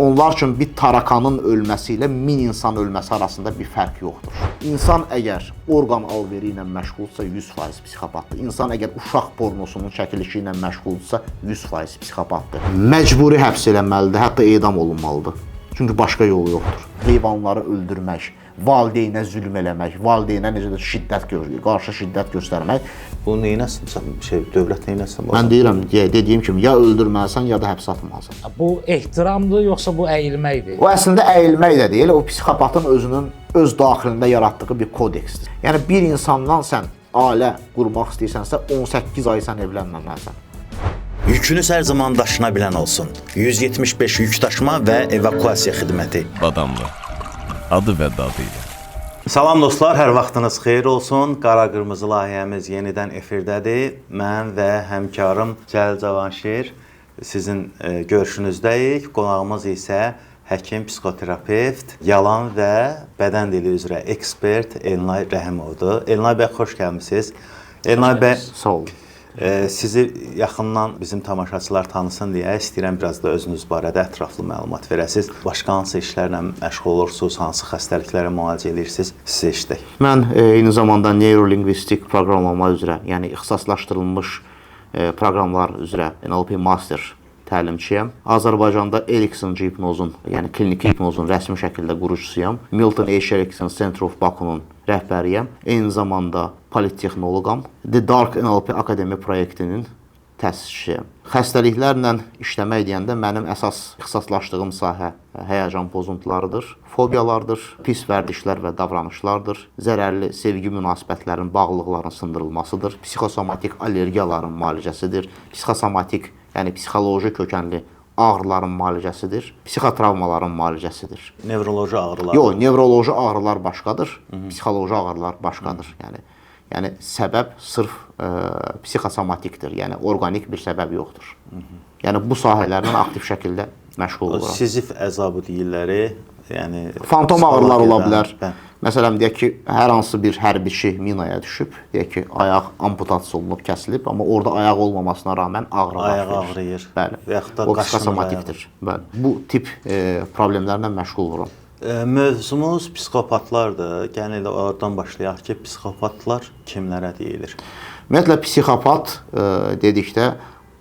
Onlar üçün bir tarakanın ölməsi ilə 1000 insan ölməsi arasında bir fərq yoxdur. İnsan əgər orqan alveri ilə məşğuldursa 100% psixopatdır. İnsan əgər uşaq pornosunun çəkilişi ilə məşğuldursa 100% psixopatdır. Məcburi həbs eləməlidir, hətta edam olunmalıdır. Çünki başqa yolu yoxdur. Heyvanları öldürmək, valideynə zülm eləmək, valideynə necə də şiddət qarşı şiddət göstərmək. Bu neynəsin? Şey, dövlət neynəsin? Mən deyirəm, dediyim kimi ya öldürməlisən, ya da həbsə atmalısan. Bu ehtiramdır yoxsa bu əyilməkdir? O əslində əyilmək də deyil, o psixopatın özünün öz daxilində yaratdığı bir kodeksdir. Yəni bir insandan sən ailə qurmaq istəyirsənsə 18 ay sən evlənməməlisən. Yükünüz hər zaman daşına bilən olsun. 175 yükdaşıma və evakuasiya xidməti. Badamlı. Adı və dadı ilə. Salam dostlar, hər vaxtınız xeyir olsun. Qara qırmızı layihəmiz yenidən efirdədir. Mən və həmkarım Cəlil Cavanşir sizin görüşünüzdəyik. Qonağımız isə həkim, psixoterapevt, yalan və bədən dili üzrə ekspert Elnay Rəhimovdur. Elnay bəy, xoş gəlmisiniz. Elnay bəy, sağ olun. Sizi yaxından bizim tamaşaçılar tanısın deyə istəyirəm biraz da özünüz barədə ətraflı məlumat verəsiniz. Başqa hansı işlərlə məşğul olursunuz, hansı xəstəliklərə müalicə edirsiniz, sizi eşidək. Mən eyni zamanda neyrolingvistik proqramlama üzrə, yəni ixtisaslaşdırılmış proqramlar üzrə NLP Master təlimçiyəm. Azərbaycanda Eriksoncu hipnozun, yəni kliniki hipnozun rəsmi şəkildə qurucusuyam. Milton H. Erickson Center of Baku-nun rəhbəriyəm. Eyni zamanda polittexnoloqam. The Dark NLP Akademi proyektinin təsisçisiyəm. Xəstəliklərlə işləmək deyəndə mənim əsas ixtisaslaşdığım sahə həyəcan pozuntularıdır, fobiyalardır, pis vərdişlər və davranışlardır, zərərli sevgi münasibətlərinin, bağlılıqların sındırılmasıdır, psixosomatik allergiyaların müalicəsidir, psixosomatik, yəni psixoloji kökənli ağrıların müalicəsidir, psixotravmaların müalicəsidir. Nevroloji ağrılar. Yox, nevroloji ağrılar başqadır, psixoloji ağrılar başqadır. Yəni səbəb sırf psixosomatikdir. Yəni orqanik bir səbəb yoxdur. Yəni bu sahələrlə aktiv şəkildə məşğul oluram. Sizif əzabı deyirlər, yəni fantom ağrılar ola bilər. Məsələn, deyək ki, hər hansı bir hərbiçi minaya düşüb, deyək ki, ayaq amputasiya olunub, kəsilib, amma orada ayaq olmamasına rağmen ağrı baş verir. Ayaq ağrıyır. Bəli. Və yaxud da o psixosomatikdir. Bəli. Bu tip problemlərlə məşğul oluram. Mövzumuz psixopatlardır. Gəlin elə oradan başlayaq ki, psixopatlar kimlərə deyilir? Ümumiyyətlə psixopat dedikdə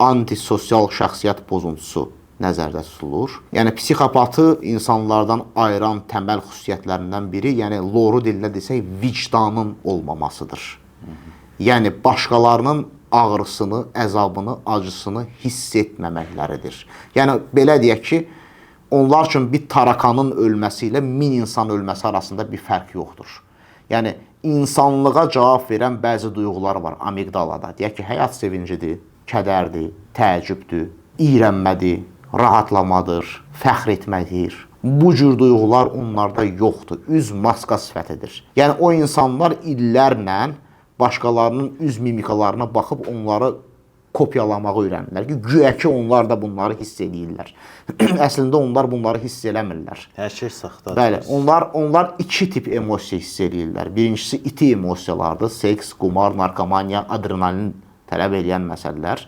antisosial şəxsiyyət pozuntusu nəzərdə tutulur. Yəni psixopatı insanlardan ayıran təməl xüsusiyyətlərindən biri, yəni loru dilində desək, vicdanın olmamasıdır. Yəni başqalarının ağrısını, əzabını, acısını hiss etməməkləridir. Yəni belə deyək ki, onlar üçün bir tarakanın ölməsi ilə 1000 insan ölməsi arasında bir fərq yoxdur. Yəni insanlığa cavab verən bəzi duyğular var amigdalada. Deyək ki, həyat sevincidir, kədərdir, təəccübdür, iyrənmədir, rahatlamadır, fəxr etməkdir. Bu cür duyğular onlarda yoxdur. Üz maska sifətidir. Yəni o insanlar illərlə başqalarının üz mimikalarına baxıb onları kopyalamağı öyrənirlər ki, güya ki onlar da bunları hiss eləyirlər. Əslində onlar bunları hiss eləmirlər. Hər şey saxtadır. Bəli, onlar iki tip emosiya hiss eləyirlər. Birincisi iti emosiyalardır. Seks, qumar, narkomaniya, adrenalin tələb eləyən məsələlər.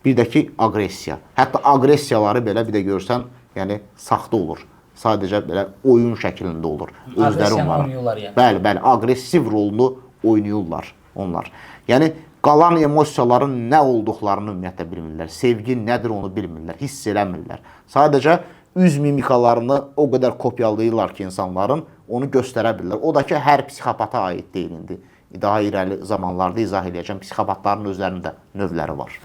Bir də ki, aqressiya. Hətta aqressiyaları belə bir də görsən, yəni saxta olur. Sadəcə belə oyun şəklində olur. Özləri onlara. Oynayırlar yəni. Bəli, bəli, aqressiv rolunu oynayırlar onlar. Yəni qalan emosiyaların nə olduqlarını ümumiyyətlə bilmirlər. Sevgi nədir onu bilmirlər, hiss eləmirlər. Sadəcə üz mimikalarını o qədər kopyalayırlar ki, insanların onu göstərə bilirlər. O da ki, hər psixopata aid deyil indi. Daha irəli zamanlarda izah eləyəcəm. Psixopatların özlərində növləri var.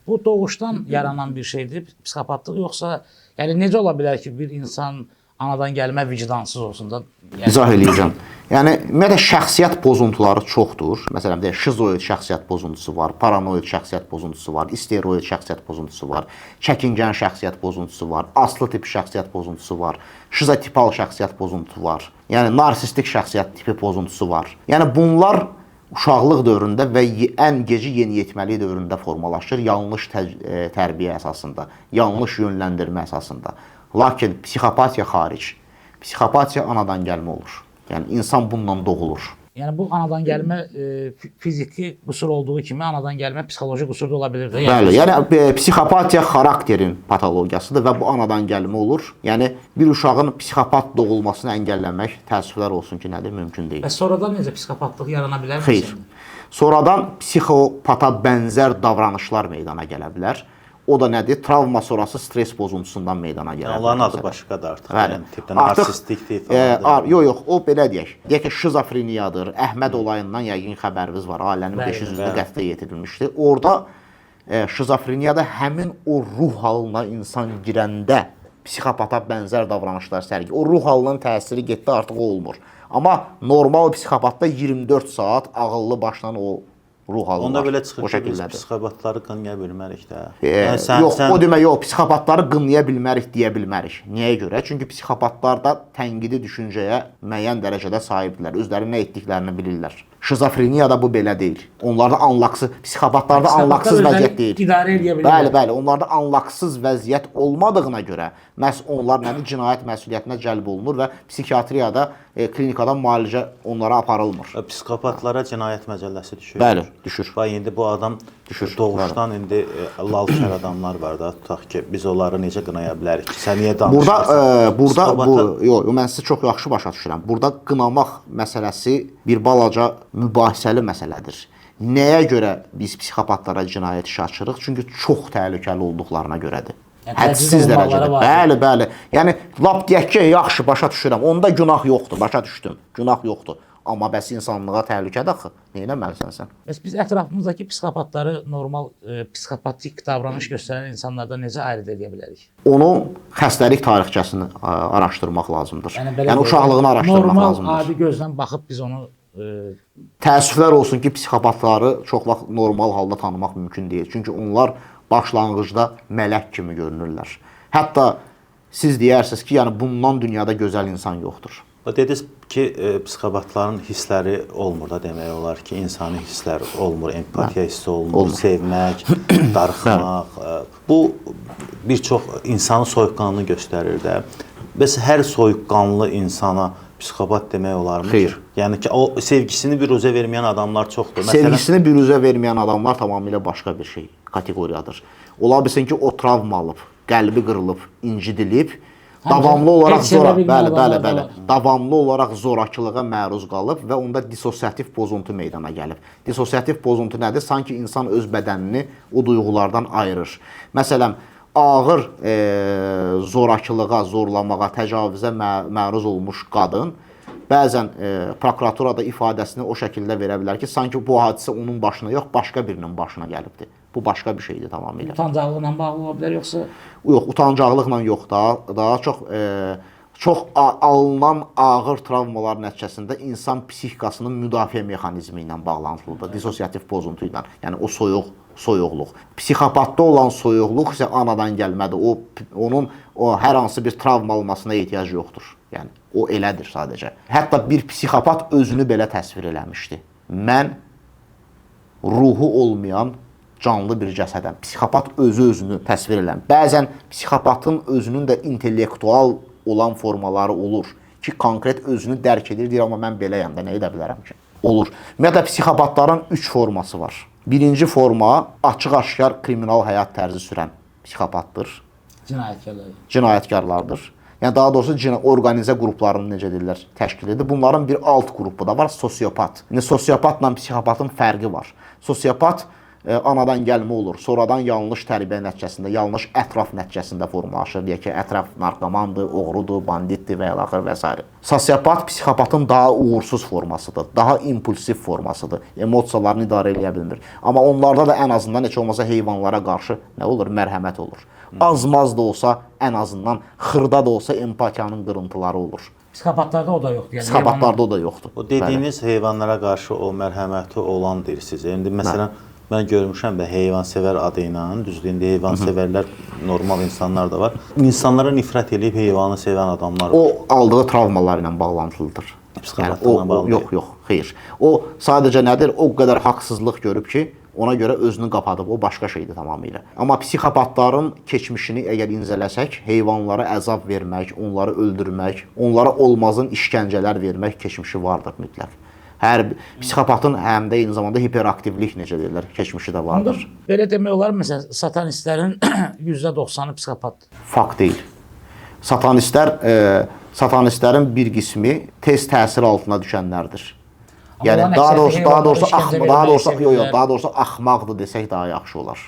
Bu doğuşdan yaranan bir şeydir, psixopatlıq, yoxsa yəni necə ola bilər ki, bir insan anadan gəlmə vicdansız olsun da? Yəni... İzah eləyəcəm. Yəni ümumiyyətlə şəxsiyyət pozuntuları çoxdur. Məsələn, deyək, şizoid şəxsiyyət pozuntusu var, paranoid şəxsiyyət pozuntusu var, isteroid şəxsiyyət pozuntusu var, çəkingən şəxsiyyət pozuntusu var, aslı tip şəxsiyyət pozuntusu var, şizotipal şəxsiyyət pozuntusu var. Yəni narsistik şəxsiyyət tipi pozuntusu var. Yəni bunlar uşaqlıq dövründə və ən geci yeniyetməlik dövründə formalaşır, yanlış tərbiyə əsasında, yanlış yönləndirmə əsasında. Lakin psixopatiya xaric, psixopatiya anadan gəlmə olur. Yəni insan bununla doğulur. Yəni bu anadan gəlmə fiziki qüsur olduğu kimi anadan gəlmə psixoloji qüsur da ola bilər də. Bəli, yəni psixopatiya xarakterin patologiyasıdır və bu anadan gəlmə olur. Yəni bir uşağın psixopat doğulmasını əngəlləmək təəssüflər olsun ki, nədir, mümkün deyil. Və sonradan necə psixopatlıq yarana bilər? Xeyr. Sonradan psixopata bənzər davranışlar meydana gələ bilər. O da nədir? Travma sonrası stres pozuntusundan meydana gələ bilər. Onların adı başqadır artıq. Bəli. Yəni tipdə narsistikdir falan. Yox, o belə deyək. Deyək ki, şizofreniyadır. Əhməd olayından yəqin xəbəriniz var. Ailənin 500 üzvü qətlə yetirilmişdi. Orada şizofreniyada həmin o ruh halına insan girəndə psixopata bənzər davranışlar sərgi. O ruh halının təsiri getdi, artıq o olmur. Amma normal psixopatda 24 saat ağıllı başla o ruh halı Onda var. belə çıxır o ki, biz psixopatları qınaya bilmərik də. Yəni yox, o demək yox, psixopatları qınaya bilmərik deyə bilmərik. Niyə görə? Çünki psixopatlar da tənqidi düşüncəyə müəyyən dərəcədə sahibdirlər. Özləri nə etdiklərini bilirlər. Şizofreniyada bu belə deyil. Onlarda anlaqsız, psixopatlarda anlaqsız vəziyyət deyil. İdarə eləyə bilirlər. Bəli, bəli, onlarda anlaqsız vəziyyət olmadığına görə məhz onlar nədir? Cinayət məsuliyyətinə cəlb olunur və psixiatriyada, klinikada müalicə onlara aparılmır. Psixopatlara cinayət məcəlləsi düşür. Bəli, düşür. Bax indi bu adam düşür. Doğuşdan indi lal-kər adamlar var da, tutaq ki, biz onları necə qınaya bilərik ki, sən niyə danışırsan? Burada bu yox, mən sizi çox yaxşı başa düşürəm. Burada qınamaq məsələsi bir balaca mübahisəli məsələdir. Nəyə görə biz psixopatlara cinayət işi açırıq? Çünki çox təhlükəli olduqlarına görədir. Yəni, Hədsiz dərəcədə. Bəli, bəli. Yəni lap deyək ki, yaxşı başa düşürəm. Onda günah yoxdur, başa düşdüm. Günah yoxdur. Amma bəs insanlığa təhlükədir axı. Nə etməlisən sən? Bəs biz ətrafımızdakı psixopatları normal psixopatik davranış göstərən insanlardan necə ayırd edə bilərik? Onun xəstəlik tarixçəsini araşdırmaq lazımdır. Yəni uşaqlığını araşdırmaq normal, lazımdır. Normal, adi gözdən baxıb biz onu Təəssüflər olsun ki, psixopatları çox vaxt normal halda tanımaq mümkün deyil. Çünki onlar başlanğıcda mələk kimi görünürlər. Hətta siz deyərsiniz ki, yəni bundan dünyada gözəl insan yoxdur. Dediniz ki, psixopatların hissləri olmur da demək olar ki, insani hisslər olmur, empatiya hissi olmur, sevmək, darıxmaq. Bu bir çox insanın soyuqqanlığını göstərir də. Bəs hər soyuqqanlı insana psixopat demək olarmı? Xeyr. Yəni ki, o sevgisini büruzə verməyən adamlar çoxdur. Məsələn, sevgisini büruzə verməyən adamlar tamamilə başqa bir şey, kateqoriyadır. Ola bilsin ki, o travma alıb, qəlbi qırılıb, incidilib, davamlı olaraq davamlı olaraq zorakılığa məruz qalıb və onda dissosiativ pozuntu meydana gəlib. Dissosiativ pozuntu nədir? Sanki insan öz bədənini o duyğulardan ayırır. Məsələn, ağır zorakılığa, zorlamağa, təcavüzə məruz olmuş qadın bəzən prokuraturada ifadəsini o şəkildə verə bilər ki, sanki bu hadisə onun başına yox, başqa birinin başına gəlibdir. Bu başqa bir şeydir tamamilə. Utancaqlıqla bağlı ola bilər yoxsa? Yox, utancaqlıqla yox, daha çox çox alınan ağır travmalar nəticəsində insan psixikasının müdafiə mexanizmi ilə bağlantılıdır, dissosiativ pozuntu ilə. Yəni o soyuqluq. Psixopatda olan soyuqluq isə anadan gəlmədir. Onun hər hansı bir travma almasına ehtiyac yoxdur. Yəni o elədir sadəcə. Hətta bir psixopat özünü belə təsvir eləmişdi. Mən ruhu olmayan canlı bir cəsədəm. Psixopat özü özünü təsvir eləm. Bəzən psixopatın özünün də intellektual olan formaları olur ki, konkret özünü dərk edir, deyir, amma mən beləyəm də, nə edə bilərəm ki? Olur. Ümumiyyətlə, psixopatların 3 forması var. Birinci forma açıq-aşkar kriminal həyat tərzi sürən psixopatdır. Cinayətkarlar. Cinayətkarlardır. Yəni daha doğrusu organizə qruplarını necə deyirlər, təşkil edir. Bunların bir alt qrupu da var, sosiopat. İndi sosiopatla psixopatın fərqi var. Sosiopat anadan gəlmə olur. Sonradan yanlış tərbiyə nəticəsində, yanlış ətraf nəticəsində formalaşır. Deyək ki, ətraf narkomandır, oğrudur, banditdir və ilaxır və s. Sosiopat psixopatın daha uğursuz formasıdır, daha impulsiv formasıdır. Emosiyalarını idarə eləyə bilmir. Amma onlarda da ən azından heç olmasa heyvanlara qarşı nə olur? Mərhəmət olur. Az-maz da olsa, ən azından xırda da olsa empatiyanın qırıntıları olur. Psixopatlarda o da yoxdur. Yəni psixopatlarda o da yoxdur. O dediyiniz bəli. Heyvanlara qarşı o mərhəməti olan deyirsiniz. İndi məsələn, mən görmüşəm də heyvansevər adı ilə, düzdür, indi heyvansevərlər normal insanlar da var. İnsanlara nifrət eləyib heyvanı sevən adamlar var. O aldığı travmalar ilə bağlantılıdır. Psixopatlıqla yəni, bağlı. Yox, yox, xeyr. O sadəcə nədir? O qədər haqsızlıq görüb ki, ona görə özünü qapadıb. O başqa şeydir tamamilə. Amma psixopatların keçmişini əgər incələsək, heyvanlara əzab vermək, onları öldürmək, onlara olmazın işgəncələr vermək keçmişi vardır mütləq. Hər psixopatın həm də eyni zamanda hiperaktivlik necə deyirlər, keçmişi də vardır. Belə demək olar, məsələn, satanistlərin %90-ı psixopatdır. Fakt deyil. Satanistlər satanistlərin bir qismi tez təsir altına düşənlərdir. Amma Yəni onların daha əksəriyyəti doğrusu, daha doğrusu heyvanlara işgəncə daha verməyi doğrusu yox, yox, sevirlər. daha doğrusu axmaqdır desək daha yaxşı olar.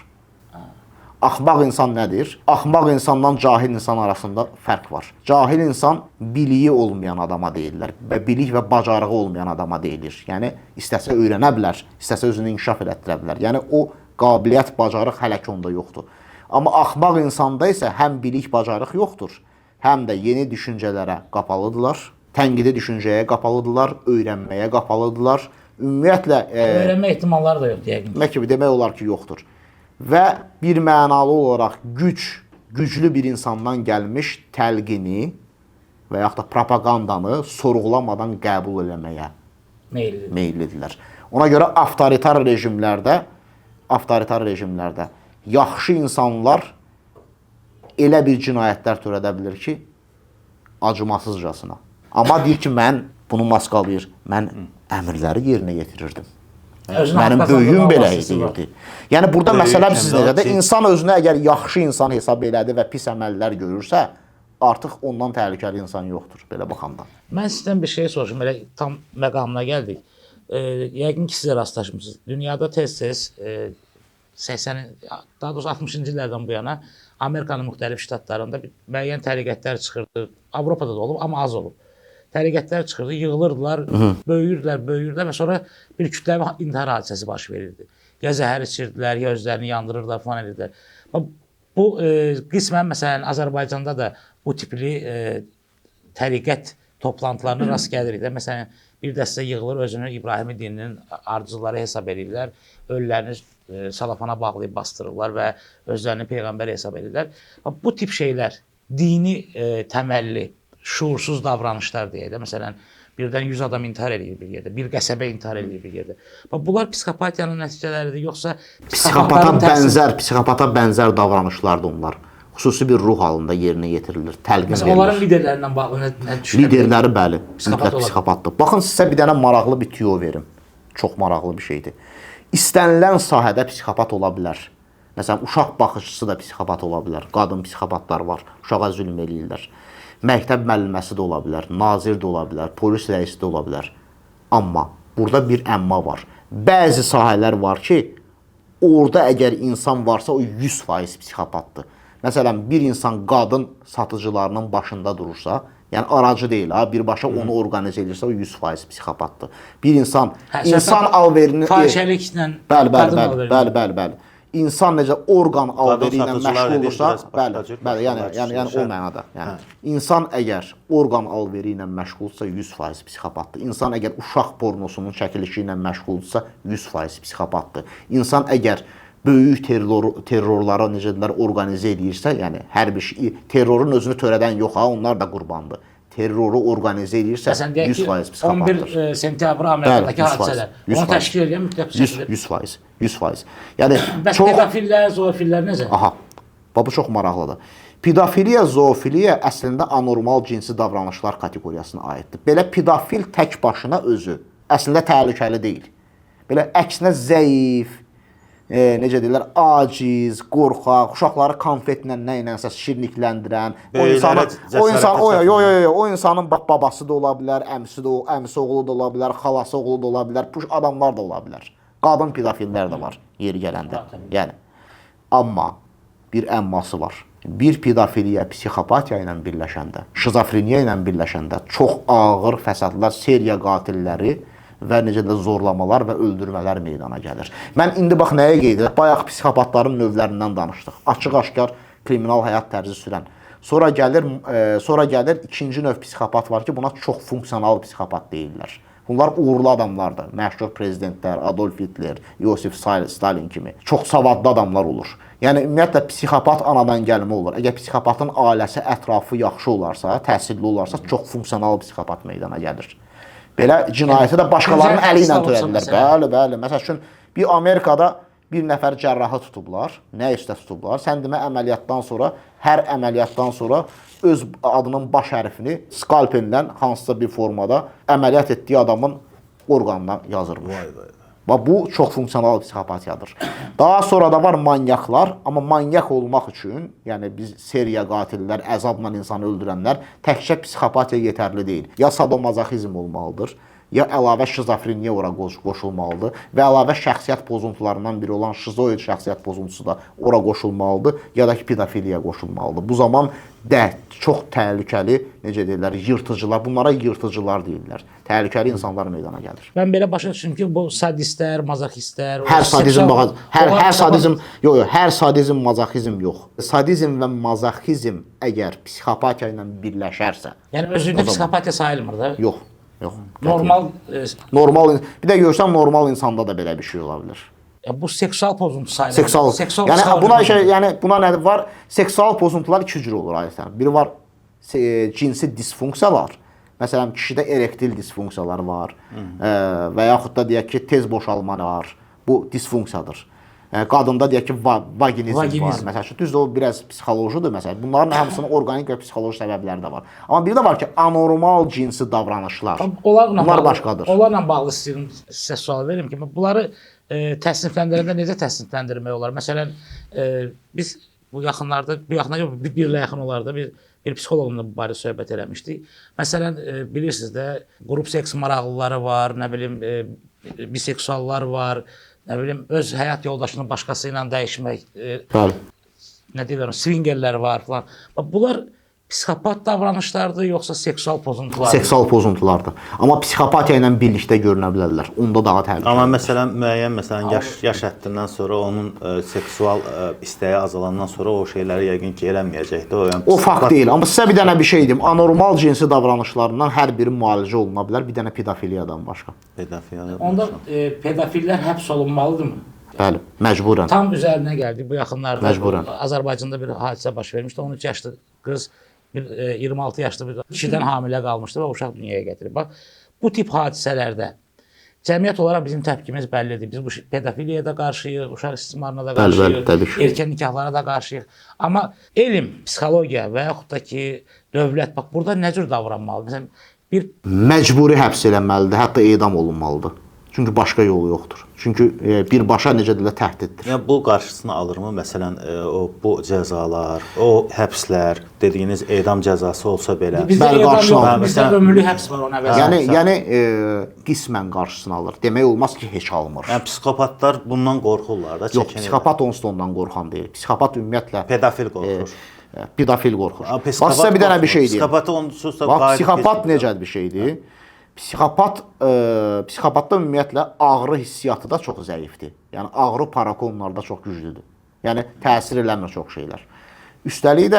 Axmaq insan nədir? Axmaq insandan cahil insan arasında fərq var. Cahil insan biliyi olmayan adama deyirlər və bilik və bacarığı olmayan adama deyilir. Yəni istəsə öyrənə bilər, istəsə özünü inkişaf elətdirə bilər. Yəni o qabiliyyət, bacarıq hələ ki onda yoxdur. Amma axmaq insanda isə həm bilik, bacarıq yoxdur, həm də yeni düşüncələrə qapalıdırlar, tənqidi düşüncəyə qapalıdırlar, öyrənməyə qapalıdırlar. Ümumiyyətlə Öyrənmə ehtimalları da yoxdur yəqin ki. Demək ki, demək olar ki, yoxdur. Və bir mənalı olaraq güclü bir insandan gəlmiş təlqini və yaxud da propagandanı sorğulamadan qəbul eləməyə Meyillidir. meyillidirlər. Ona görə avtoritar rejimlərdə yaxşı insanlar elə bir cinayətlər törədə bilir ki, acımasızcasına. Amma deyir ki, mən bunu maskalayır, mən əmrləri yerinə yetirirdim. Özünə Mənim haqq böyüyüm qazandırma belə vasitəsi var. deyirdi. Yəni burada Böyük məsələ siz kimdir o? necədir? İnsan özünə əgər yaxşı insan hesab elədi və pis əməllər görürsə, artıq ondan təhlükəli insan yoxdur belə baxanda. Mən sizdən bir şey soruşum, elə tam məqamına gəldik. Yəqin ki, sizə rastlaşmısınız. Dünyada tez-tez 80, daha doğrusu 60-cı illərdən bu yana Amerikanın müxtəlif ştatlarında bir müəyyən təriqətlər çıxırdı. Avropada da olub, amma az olub. Təriqətlər çıxırdı, yığılırdılar, böyüyürdülər və sonra bir kütləvi intihar hadisəsi baş verirdi. Ya zəhər içirdilər, ya özlərini yandırırdılar falan edirdilər. Bax, bu qismən məsələn Azərbaycanda da bu tipli təriqət toplantılarına rast gəlirik də. Məsələn, bir dəstə yığılır, özünü İbrahimi dininin ardıcılları hesab edirlər, ölülərini salafana bağlayıb bastırırlar və özlərini peyğəmbər hesab edirlər. Bax, bu tip şeylər dini təməlli, şuursuz davranışlar deyək də. Məsələn, birdən 100 adam intihar eləyir bir yerdə, bir qəsəbə intihar eləyir bir yerdə. Bax, bunlar psixopatiyanın nəticələridir, yoxsa Psixopata bənzər davranışlardır onlar. Xüsusi bir ruh halında yerinə yetirilir, təlqin Məsələn, verilir. onların liderlərindən bağlı nə düşünə bilərik? Liderləri bəli, Psixopat mütləq ola bilər. psixopatdır. Baxın sizə bir dənə maraqlı bir tüyo verim. Çox maraqlı bir şeydir. İstənilən sahədə psixopat ola bilər. Məsələn, uşaq baxıcısı da psixopat ola bilər. Qadın psixopatlar var. Uşağa zülm eləyirlər. Məktəb müəlliməsi də ola bilər, nazir də ola bilər, polis rəisi də ola bilər. Amma burada bir əmma var. Bəzi sahələr var ki, orada əgər insan varsa o 100% psixopatdır. Məsələn, bir insan qadın satıcılarının başında durursa, yəni aracı deyil, ha, birbaşa onu organizə edirsə o 100% psixopatdır. Bir insan insan alverini fahişəliklə Bəli, bəli, bəli, bəli, bəli, bəli. İnsan necə orqan alveri ilə məşğul olursa, bəli, bəli, yəni o mənada. Yəni insan əgər orqan alveri ilə məşğuldursa 100% psixopatdır. İnsan əgər uşaq pornosunun çəkilişi ilə məşğuldursa 100% psixopatdır. İnsan əgər böyük terrorları necə deyirlər organizə eləyirsə, yəni hər bir şey terrorun özünü törədən yox ha, onlar da qurbandır. Terroru organizə eləyirsə 100% psixopatdır. 11 sentyabr Amerikadakı hadisələr. Onu təşkil edən mütləq 100%, 100%. Yəni bəs çox pedofillər, zoofillər necə? Aha. Bax bu çox maraqlıdır. Pedofiliya, zoofiliya əslində anormal cinsi davranışlar kateqoriyasına aiddir. Belə pedofil tək başına özü əslində təhlükəli deyil. Belə əksinə zəif, necə deyirlər, aciz, qorxaq, uşaqları konfetlə nə ilənsə şirnikləndirən, o insanın bax babası da ola bilər, əmisi də, əmisi oğlu da ola bilər, xalası oğlu da ola bilər, bu adamlar da ola bilər. Qadın pedofillər də var yeri gələndə. Yəni amma bir əmması var. Bir pedofiliya psixopatiya ilə birləşəndə, şizofreniya ilə birləşəndə çox ağır fəsadlar, seriya qatilləri və necə də zorlamalar və öldürmələr meydana gəlir. Mən indi bax nəyə qeyd edirəm? Bayaq psixopatların növlərindən danışdıq. Açıq-aşkar kriminal həyat tərzi sürən. Sonra gəlir ikinci növ psixopat var ki, buna çox funksional psixopat deyirlər. Bunlar uğurlu adamlardır. Məşhur prezidentlər, Adolf Hitler, Yosif Stalin kimi. Çox savadlı adamlar olur. Yəni ümumiyyətlə psixopat anadan gəlmə olur. Əgər psixopatın ailəsi, ətrafı yaxşı olarsa, təhsilli olarsa, çox funksional psixopat meydana gəlir. Belə cinayəti də başqalarının əli ilə törədirlər. Bəli, bəli. Məsəl üçün bir Amerikada bir nəfər cərrahı tutublar. Nə üstə tutublar? Sən demə əməliyyatdan sonra, hər əməliyyatdan sonra öz adının baş hərfini skalpellə hansısa bir formada əməliyyat etdiyi adamın Orqanına yazırmış. Vay vay. Və bu çox funksional psixopatiyadır. Daha sonra da var manyaklar, amma manyak olmaq üçün, yəni biz seriya qatillər, əzabla insanı öldürənlər təkcə psixopatiya yetərli deyil. Ya sadomazoxizm olmalıdır, ya əlavə şizofreniya ora qoşulmalıdır və əlavə şəxsiyyət pozuntularından biri olan şizoid şəxsiyyət pozuntusu da ora qoşulmalıdır, ya da ki pedofiliya qoşulmalıdır. Bu zaman çox təhlükəli, necə deyirlər, yırtıcılar, bunlara yırtıcılar deyirlər. Təhlükəli insanlar meydana gəlir. Mən belə başa düşdüm ki, bu sadistlər, mazoxistlər, hər sadizm, hər sadizm, yox, yox, hər sadizm, mazoxizm yox. Sadizm və mazoxizm əgər psixopatiya ilə birləşərsə, yəni özlüyündə psixopatiya sayılmır da. Yox. Yox. Normal normal bir də görsən normal insanda da belə bir şey ola bilər. Ya bu seksual pozuntu sayılır. Seksual. Yəni buna şey, yəni buna nə var? Seksual pozuntular iki cür olur adətən. Biri var cinsi disfunksiyalar. Məsələn, kişidə erektil disfunksiyalar var. Və yaxud da deyək ki, tez boşalma var. Bu disfunksiyadır. Qadında deyək ki, vaginizm var. Məsəl üçün, düzdür, o biraz psixolojidir məsələn. Bunların hamısının orqanik və psixoloji səbəbləri də var. Amma bir də var ki, anormal cinsi davranışlar. Bunlar başqadır. Onlarla bağlı sizə sual verim ki, bunları təsnifləndirəndə necə təsnifləndirmək olar? Məsələn, biz bu yaxınlarda, bir ilə yaxın olarda bir psixoloqla bu barədə söhbət eləmişdik. Məsələn, bilirsiniz də, qrup seks maraqlıları var, nə bilim, biseksuallar var, nə bilim, öz həyat yoldaşını başqası ilə dəyişmək, nə deyirlər, swingerlər var falan. Bunlar psixopat davranışlardır, yoxsa seksual pozuntulardır? Seksual pozuntulardır. Amma psixopatiya ilə birlikdə görünə bilərlər. Onda daha təhlükəlidir. Amma məsələn, müəyyən məsələn yaş həddindən sonra onun seksual istəyi azalandan sonra o şeyləri yəqin ki, eləməyəcəkdir. O, yəni, o fakt deyil. Amma sizə bir dənə bir şey deyim. Anormal cinsi davranışlarından hər biri müalicə oluna bilər, bir dənə pedofiliyadan başqa. Pedofiliyadan. Onda pedofillər həbs olunmalıdırmı? Bəli, məcburən. Tam üzərinə gəldik bu yaxınlarda. Məcburən. Azərbaycanda bir hadisə baş vermişdi. 13 yaşlı qız bir 26 yaşlı bir kişidən hamilə qalmışdı və uşaq dünyaya gətirib. Bax, bu tip hadisələrdə cəmiyyət olaraq bizim təpkimiz bəllidir. Biz bu pedofiliyaya da qarşıyıq, uşaq istismarına da qarşıyıq, erkən nikahlara da qarşıyıq. Amma elm, psixologiya və yaxud da ki, dövlət, bax, burada nə cür davranmalıdır? Məsələn, bir məcburi həbs eləməlidir, hətta edam olunmalıdır. Çünki başqa yolu yoxdur. Çünki birbaşa necə deyirlər təhdiddir. Yəni bu qarşısını alırmı? Məsələn, o bu cəzalar, o həbslər, dediyiniz edam cəzası olsa belə. Bizdə edam yoxdur, bizdə ömürlük həbs var ona əvəzinə. Yəni qismən qarşısını alır. Demək olmaz ki, heç almır. Yəni psixopatlar bundan qorxurlar da, çəkinirlər. Yox, psixopat onsuz da ondan qorxan deyil. Psixopat ümumiyyətlə pedofil qorxur. Pedofil qorxur. Bax sizə bir dənə bir şey deyim. Psixopatı onsuz da bax, psixopat necə bir şeydir? Psixopatda ümumiyyətlə ağrı hissiyatı da çox zəifdir. Yəni ağrı parakonlarda çox güclüdür. Yəni təsir eləmir çox şeylər. Üstəlik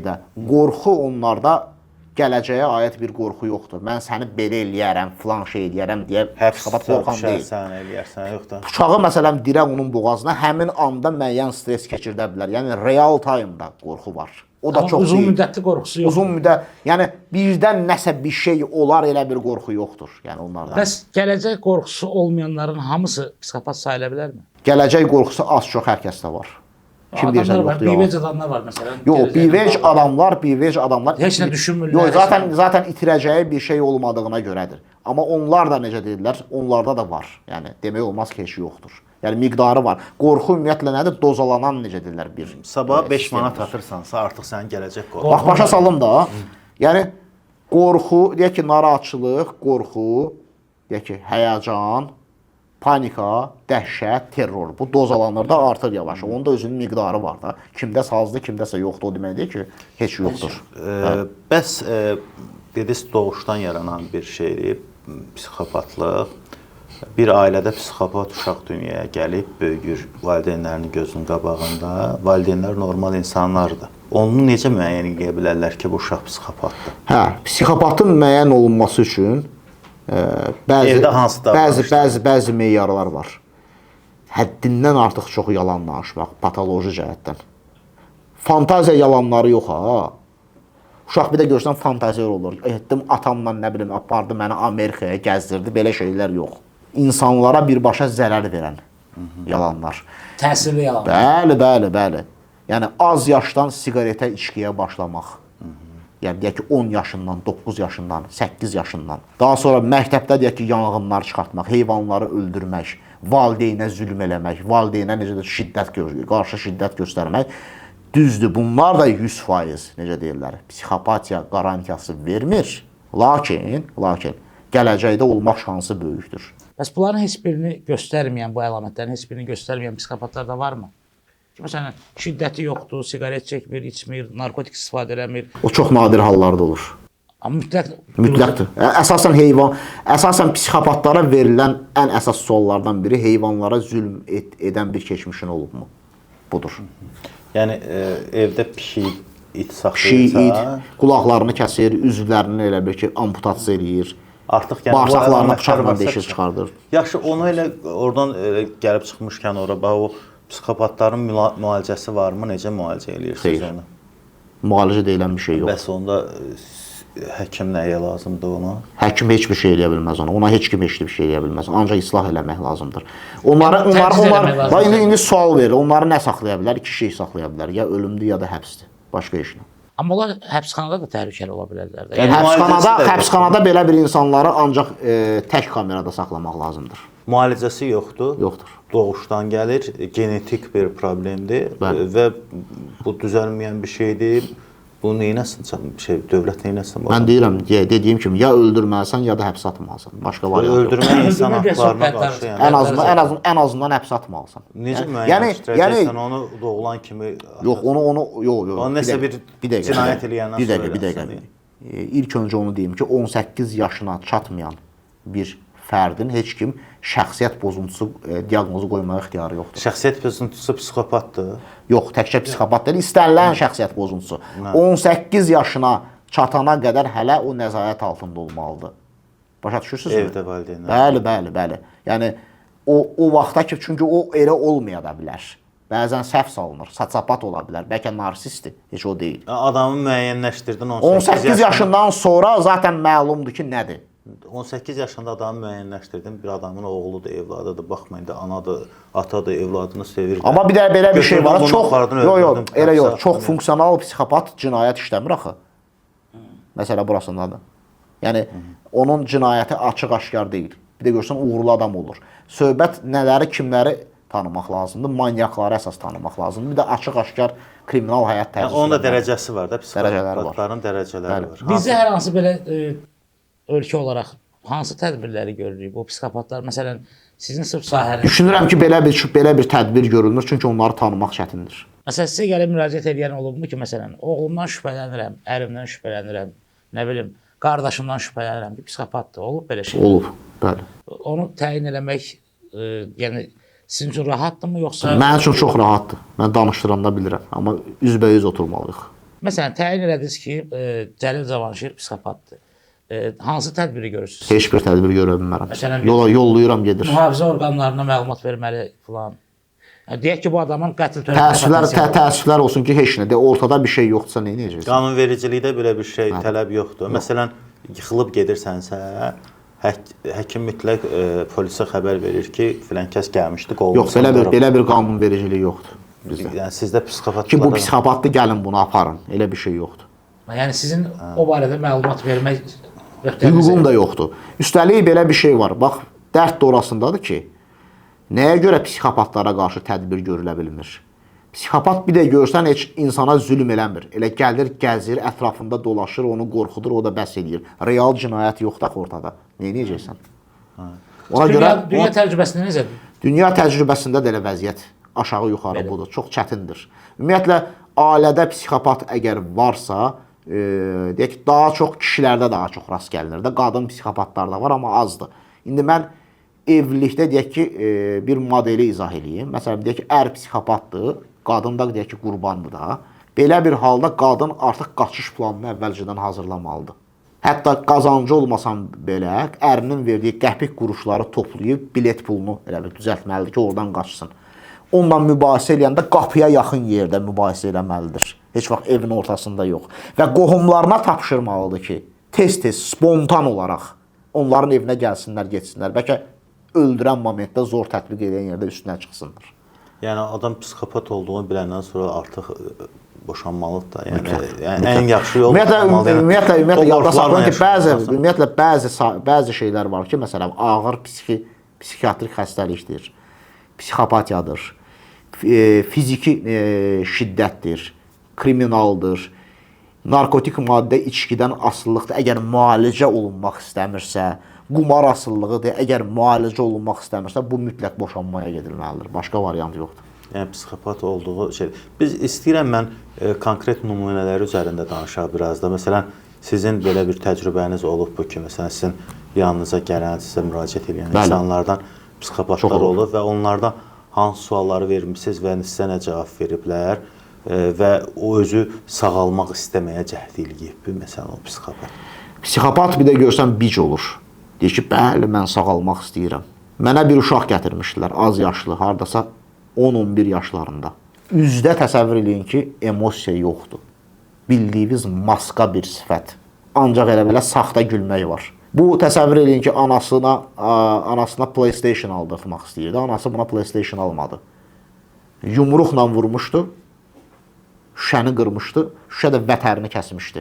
də qorxu onlarda gələcəyə aid bir qorxu yoxdur. Mən səni belə eləyərəm, filan şey eləyərəm deyə psixopat qorxan deyil. Sən eləyərsən, yox da. Bıçağı məsələn dirək onun boğazına həmin anda müəyyən stres keçirdə bilər. Yəni real time-da qorxu var. O da amma çox uzun deyil. Müddətli qorxusu yoxdur. Uzun müddət, yəni birdən nəsə bir şey olar, elə bir qorxu yoxdur. Yəni onlardan. Bəs gələcək qorxusu olmayanların hamısı psixopat sayıla bilərmi? Gələcək qorxusu az-çox hər kəsdə var. Kim deyirsə yoxdur. Bivec adamlar var məsələn. Yox, bivec adamlar heç nə düşünmürlər. Yox, zaten itirəcəyi bir şey olmadığına görədir. Amma onlar da necə deyirlər, onlarda da var. Yəni demək olmaz ki, heç yoxdur. Yəni miqdarı var. Qorxu ümumiyyətlə nədir? Dozalanan necə deyirlər bir. Sabah 5 manat atırsansa artıq sənin gələcək qorxu. Bax başa salım da. Yəni qorxu, deyək ki, narahatçılıq, qorxu, deyək ki, həyəcan, panika, dəhşət, terror. Bu dozalanır da, artır yavaş. Onun da özünün miqdarı var da. Kimdəsə azdır, kimdəsə yoxdur. O deməkdir ki, heç yoxdur. Bəs dediniz doğuşdan yaranan bir şeydir, psixopatlıq. Bir ailədə psixopat uşaq dünyaya gəlib, böyüyür valideynlərinin gözünün qabağında. Valideynlər normal insanlardır. Onu necə müəyyən edə bilərlər ki, bu uşaq psixopatdır? Hə, psixopatın müəyyən olunması üçün bəzi meyarlar var. Həddindən artıq çox yalan danışmaq, patoloji cəhətdən. Fantaziya yalanları yox ha. Uşaq bir də görsən fantaziya olur. Etdim atamla nə bilim apardı məni Amerikaya gəzdirdi, belə şeylər yox. İnsanlara birbaşa zərər verən yalanlar. Təsirli yalanlar. Bəli, bəli, bəli. Yəni az yaşdan siqaretə, içkiyə başlamaq. Yəni deyək ki, 10 yaşından, 9 yaşından, 8 yaşından. Daha sonra məktəbdə deyək ki, yanğınlar çıxartmaq, heyvanları öldürmək, valideynə zülm eləmək, valideynə necə də şiddət qarşı şiddət göstərmək. Düzdür, bunlar da 100% necə deyirlər, psixopatiya qarantiyası vermir. Lakin gələcəkdə olmaq şansı böyükdür. Bəs bunların heç birini göstərməyən, bu əlamətlərin heç birini göstərməyən psixopatlar da varmı? Ki, məsələn, şiddəti yoxdur, siqaret çəkmir, içmir, narkotik istifadə eləmir. O çox nadir hallarda olur. Amma mütləqdir. Əsasən psixopatlara verilən ən əsas suallardan biri heyvanlara zülm edən bir keçmişin olubmu? Budur. Yəni evdə pişik, it saxlayırsa, pişik, it, qulaqlarını kəsir, üzvlərini elə bil ki, amputasiya eləyir. Artıq yəni bağırsaqlarını bıçaqla deşir çıxardır. Yaxşı, onu elə oradan elə gəlib çıxmışkən ora bax o psixopatların müalicəsi varmı? Necə müalicə eləyirsiniz onu? Müalicə deyilən bir şey yox. Bəs onda həkim nəyə lazımdır ona? Həkim heç bir şey eləyə bilməz ona. Ona heç kim heç bir şey eləyə bilməz. Ancaq islah eləmək lazımdır. Onları onlar indi sual verir. Onları nə saxlaya bilər? İki şey saxlaya bilər. Ya ölümdür, ya da həbsdir. Başqa heç nə. Amma onlar həbsxanada da təhlükəli ola bilərlər də. Yəni həbsxanada belə bir insanları ancaq tək kamerada saxlamaq lazımdır. Müalicəsi yoxdur. Yoxdur. Doğuşdan gəlir, genetik bir problemdir. Bəli. Və bu düzəlməyən bir şeydir. Bu neynəsin? Şey, dövlət neynəsin? Mən deyirəm, dediyim kimi, ya öldürməlisən, ya da həbsə atmalısan. Başqa variant yox. Öldürmək insan haqlarına qarşı. Yəni. Ən azından həbsə atmalısan. Necə müəyyənləşdirəcəksən onu doğulan kimi? Yox, onu yox. Onu nəsə bir cinayət eləyəndən sonra. Bir dəqiqə. İlk öncə onu deyim ki, 18 yaşına çatmayan bir fərdin heç kim şəxsiyyət pozuntusu diaqnozu qoymağa ixtiyarı yoxdur. Şəxsiyyət pozuntusu psixopatdır? Yox, təkcə psixopat deyil, istənilən şəxsiyyət pozuntusu. 18 yaşına çatana qədər hələ o nəzarət altında olmalıdır. Başa düşürsünüzmü? Evdə valideynlər. Bəli, bəli. Yəni o vaxta ki, çünki o elə olmaya da bilər. Bəzən səhv salınır, sosiopat ola bilər, bəlkə narsistdir, heç o deyil. Adamı müəyyənləşdirdin 18 yaşından sonra zaten məlumdur ki, nədir? 18 yaşında adamı müəyyənləşdirdim, bir adamın oğludur, evladıdır, baxma indi anadır, atadır, evladını sevir. Amma bir də belə bir şey var, çox, yox, elə yox, çox funksional psixopat cinayət işləmir axı. Məsələ burasındadır. Yəni, onun cinayəti açıq-aşkar deyil. Bir də görsən, uğurlu adam olur. Söhbət nələri, kimləri tanımaq lazımdır, manyakları əsas tanımaq lazımdır. Bir də açıq-aşkar kriminal həyat tərzi. Onun da dərəcəsi var da, psixopatların dərəcələri var. Bizdə hər hansı belə ölkə olaraq hansı tədbirləri görürük? Bu psixopatlar, məsələn, sizin sırf sahəniz... Düşünürəm ki, belə bir tədbir görülmür, çünki onları tanımaq çətindir. Məsələn, sizə gəlib müraciət edən olubmu ki, məsələn, oğlumdan şübhələnirəm, ərimdən şübhələnirəm, nə bilim, qardaşımdan şübhələnirəm ki, psixopatdır. Olub belə şey? Olub, bəli. Onu təyin eləmək, yəni, sizin üçün rahatdırmı, yoxsa... Mənim üçün çox rahatdır. Mən danışdıranda bilirəm, amma üzbəyüz oturmalıyıq. Məsələn, təyin elədiniz ki, Cəlil Cavanşir psixopatdır. Hansı tədbiri görürsünüz? Heç bir tədbir görə bilmərəm. Məsələn, yollayıram, gedir. Mühafizə orqanlarına məlumat verməli filan. Deyək ki, bu adamın qətl törətmə Təəssüflər olsun ki, heç nə. Ortada bir şey yoxdursa, nə edəcəksən? Qanunvericilikdə belə bir şey, tələb yoxdur. Məsələn, yıxılıb gedirsənsə, həkim mütləq polisə xəbər verir ki, filan kəs gəlmişdi, qolunu Yox, belə bir qanunvericilik yoxdur bizdə. Yəni, sizdə psixopatlar... Ki, bu psixopatdır, gəlin bunu aparın. Elə bir şey yoxdur. Yəni, sizin o barədə məlumat vermək... Hüququm da yoxdur. Üstəlik, belə bir şey var. Bax, dərd də orasındadır ki, nəyə görə psixopatlara qarşı tədbir görülə bilmir? Psixopat bir də görsən, heç insana zülm eləmir. Elə gəlir, gəzir, ətrafında dolaşır, onu qorxudur, o da bəs eləyir. Real cinayət yoxdur axı ortada. Nə edəcəksən? Ona görə dünya təcrübəsində necədir? Dünya təcrübəsində də elə vəziyyət aşağı-yuxarı budur. Çox çətindir. Ümumiyyətlə, ailədə psixopat əgər varsa, deyək ki, daha çox kişilərdə daha çox rast gəlinir də. Qadın psixopatlar da var, amma azdır. İndi mən evlilikdə deyək ki, bir modeli izah eləyim. Məsələn, deyək ki, ər psixopatdır, qadın da deyək ki, qurbandır da. Belə bir halda qadın artıq qaçış planını əvvəlcədən hazırlamalıdır. Hətta qazancı olmasan belə, ərinin verdiyi qəpik quruşları toplayıb bilet pulunu elə bir düzəltməlidir ki, oradan qaçsın. Onunla mübahisə eləyəndə qapıya yaxın yerdə mübahisə eləməlidir. Heç vaxt evin ortasında yox. Və qohumlarına tapşırmalıdır ki, tez-tez, spontan olaraq onların evinə gəlsinlər, getsinlər. Bəlkə öldürən momentdə zor tətbiq edən yerdə üstünə çıxsınlar. Yəni, adam psixopat olduğunu biləndən sonra artıq boşanmalıdır da. Yəni ən yaxşı yol Ümumiyyətlə yadda saxlayın ki, bəzi ümumiyyətlə bəzi şeylər var ki, məsələn, ağır psixiatrik xəstəlikdir, psixopatiyadır, fiziki şiddətdir, kriminaldır, narkotik maddə içkidən asılılıqdır. Əgər müalicə olunmaq istəmirsə, qumar asılılığıdır. Əgər müalicə olunmaq istəmirsə, bu mütləq boşanmaya gedilməlidir. Başqa variant yoxdur. Yəni psixopat olduğu şey. Biz istəyirəm mən konkret nümunələri üzərində danışaq biraz da. Məsələn, sizin belə bir təcrübəniz olub bu ki, məsələn, sizin yanınıza gələn, sizə müraciət edən insanlardan psixopatlar olub və onlardan hansı sualları vermisiniz və sizə nə cavab veriblər və o özü sağalmaq istəməyə cəhd eləyib, məsələn, o psixopat. Psixopat bir də görsən bic olur. Deyir ki, bəli, mən sağalmaq istəyirəm. Mənə bir uşaq gətirmişdilər, az yaşlı, hardasa 10-11 yaşlarında. Üzdə təsəvvür eləyin ki, emosiya yoxdur. Bildiyiniz maska bir sifət. Ancaq elə belə saxta gülmək var. Bu təsəvvür eləyin ki, anasına PlayStation aldırtmaq istəyirdi. Anası buna PlayStation almadı. Yumruqla vurmuşdu. Şüşəni qırmışdı. Şüşə də vətərini kəsmişdi.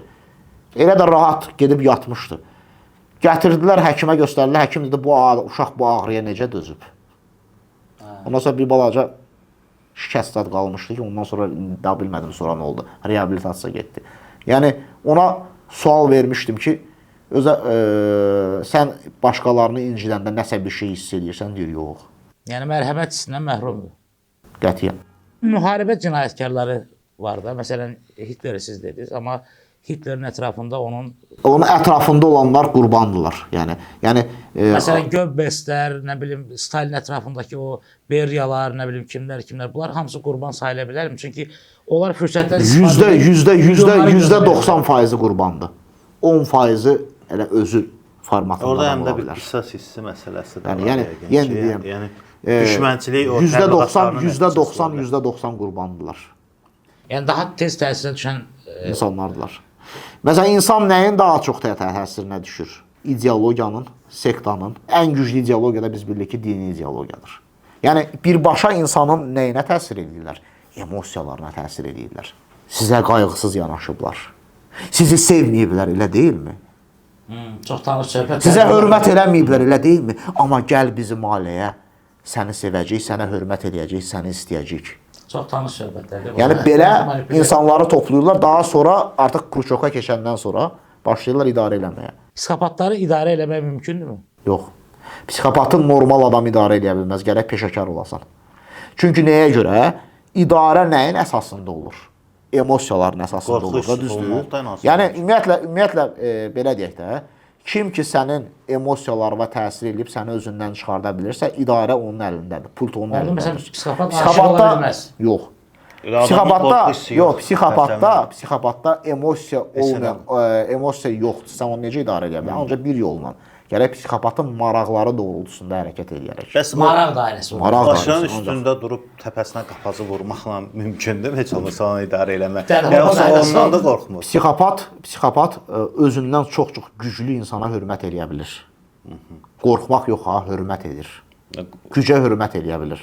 Elə də rahat gedib yatmışdı. Gətirdilər, həkimə göstərdilər. Həkim dedi, bu uşaq bu ağrıya necə dözüb? Ondan sonra bir balaca şikəst zad qalmışdı ki, ondan sonra daha bilmədim sonra nə oldu. Reabilitasiya getdi. Yəni ona sual vermişdim ki, özə sən başqalarını incidəndə nəsə bir şey hiss edirsən, deyir, yox. Yəni mərhəmət hissindən məhrumdur. Qətiyyən. Müharibə cinayətkarları var da. Məsələn, Hitleri siz dediniz, amma Hitlerin ətrafında onun ətrafında olanlar qurbandılar. Yəni məsələn Göbbelslər, nə bilim Stalin ətrafındakı o Beriyalar, nə bilim kimlər, bunlar hamısı qurban sayıla bilərmi? Çünki onlar fürsətdən istifadə yüzdə 90% qurbandır. 10% elə özü formatında orada həm ola də bir bilər. qisas hissi məsələsi də var. Yəni düşmənçilik o %90, %90, %90 qurbandılar. Yəni daha tez təsirə düşən insanlardılar. Məsələn, insan nəyin daha çox təsirinə düşür? İdeologiyanın, sektanın. Ən güclü ideologiya da biz bilirik ki, dini ideologiyadır. Yəni birbaşa insanın nəyinə təsir edirlər? Emosiyalarına təsir edirlər. Sizə qayğısız yanaşıblar. Sizi sevməyiblər, elə deyilmi? Çox tanış söhbət. Sizə hörmət eləməyiblər, elə deyilmi? Amma gəl bizim ailəyə, səni sevəcək, sənə hörmət eləyəcək, səni istəyəcək. Çox tanış söhbətlərdir. Yəni belə insanları toplayırlar, daha sonra artıq Kruşoka keçəndən sonra başlayırlar idarə eləməyə. Psixopatları idarə eləmək mümkündürmü? Yox. Psixopatı normal adam idarə eləyə bilməz, gərək peşəkar olasan. Çünki nəyə görə? İdarə nəyin əsasında olur? Emosiyaların əsasında olur da, düzdür? Yəni ümumiyyətlə belə deyək də, kim ki sənin emosiyalarına təsir edib səni özündən çıxarda bilirsə, idarə onun əlindədir, pult onun əlindədir. Məsələn, psixopat aşiq ola bilməz. Yox. Psixopatda emosiya olmayan, emosiya yoxdur. Sən onu necə idarə edə bilərsən? Ancaq bir yolla. Gərək psixopatın maraqları doğrultusunda hərəkət edərək. Bəs maraq dairəsi olur. Başının üstündə durub təpəsinə qapazı vurmaqla mümkündür, heç olmasa onu idarə eləmək. Yəni ondan da qorxmur. Psixopat özündən çox-çox güclü insana hörmət eləyə bilir. Qorxmaq yox ha, hörmət edir. Gücə hörmət eləyə bilir.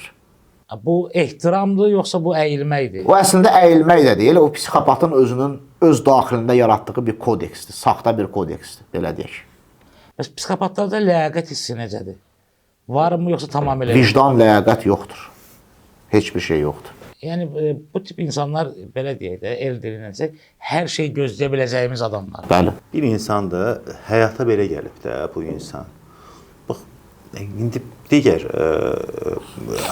Bu ehtiramdır, yoxsa bu əyilməkdir? O əslində əyilmək də deyil, o psixopatın özünün öz daxilində yaratdığı bir kodeksdir, saxta bir kodeksdir, belə deyək. Bəs psixopatlarda ləyaqət hissi necədir? Varmı, yoxsa tamamilə? Vicdan, ləyaqət yoxdur. Heç bir şey yoxdur. Yəni bu tip insanlar, belə deyək də, el dilinəcək, hər şey gözləyə biləcəyimiz adamlar. Bəli. Bir insandır, həyata belə gəlib də bu insan. Bax, indi digər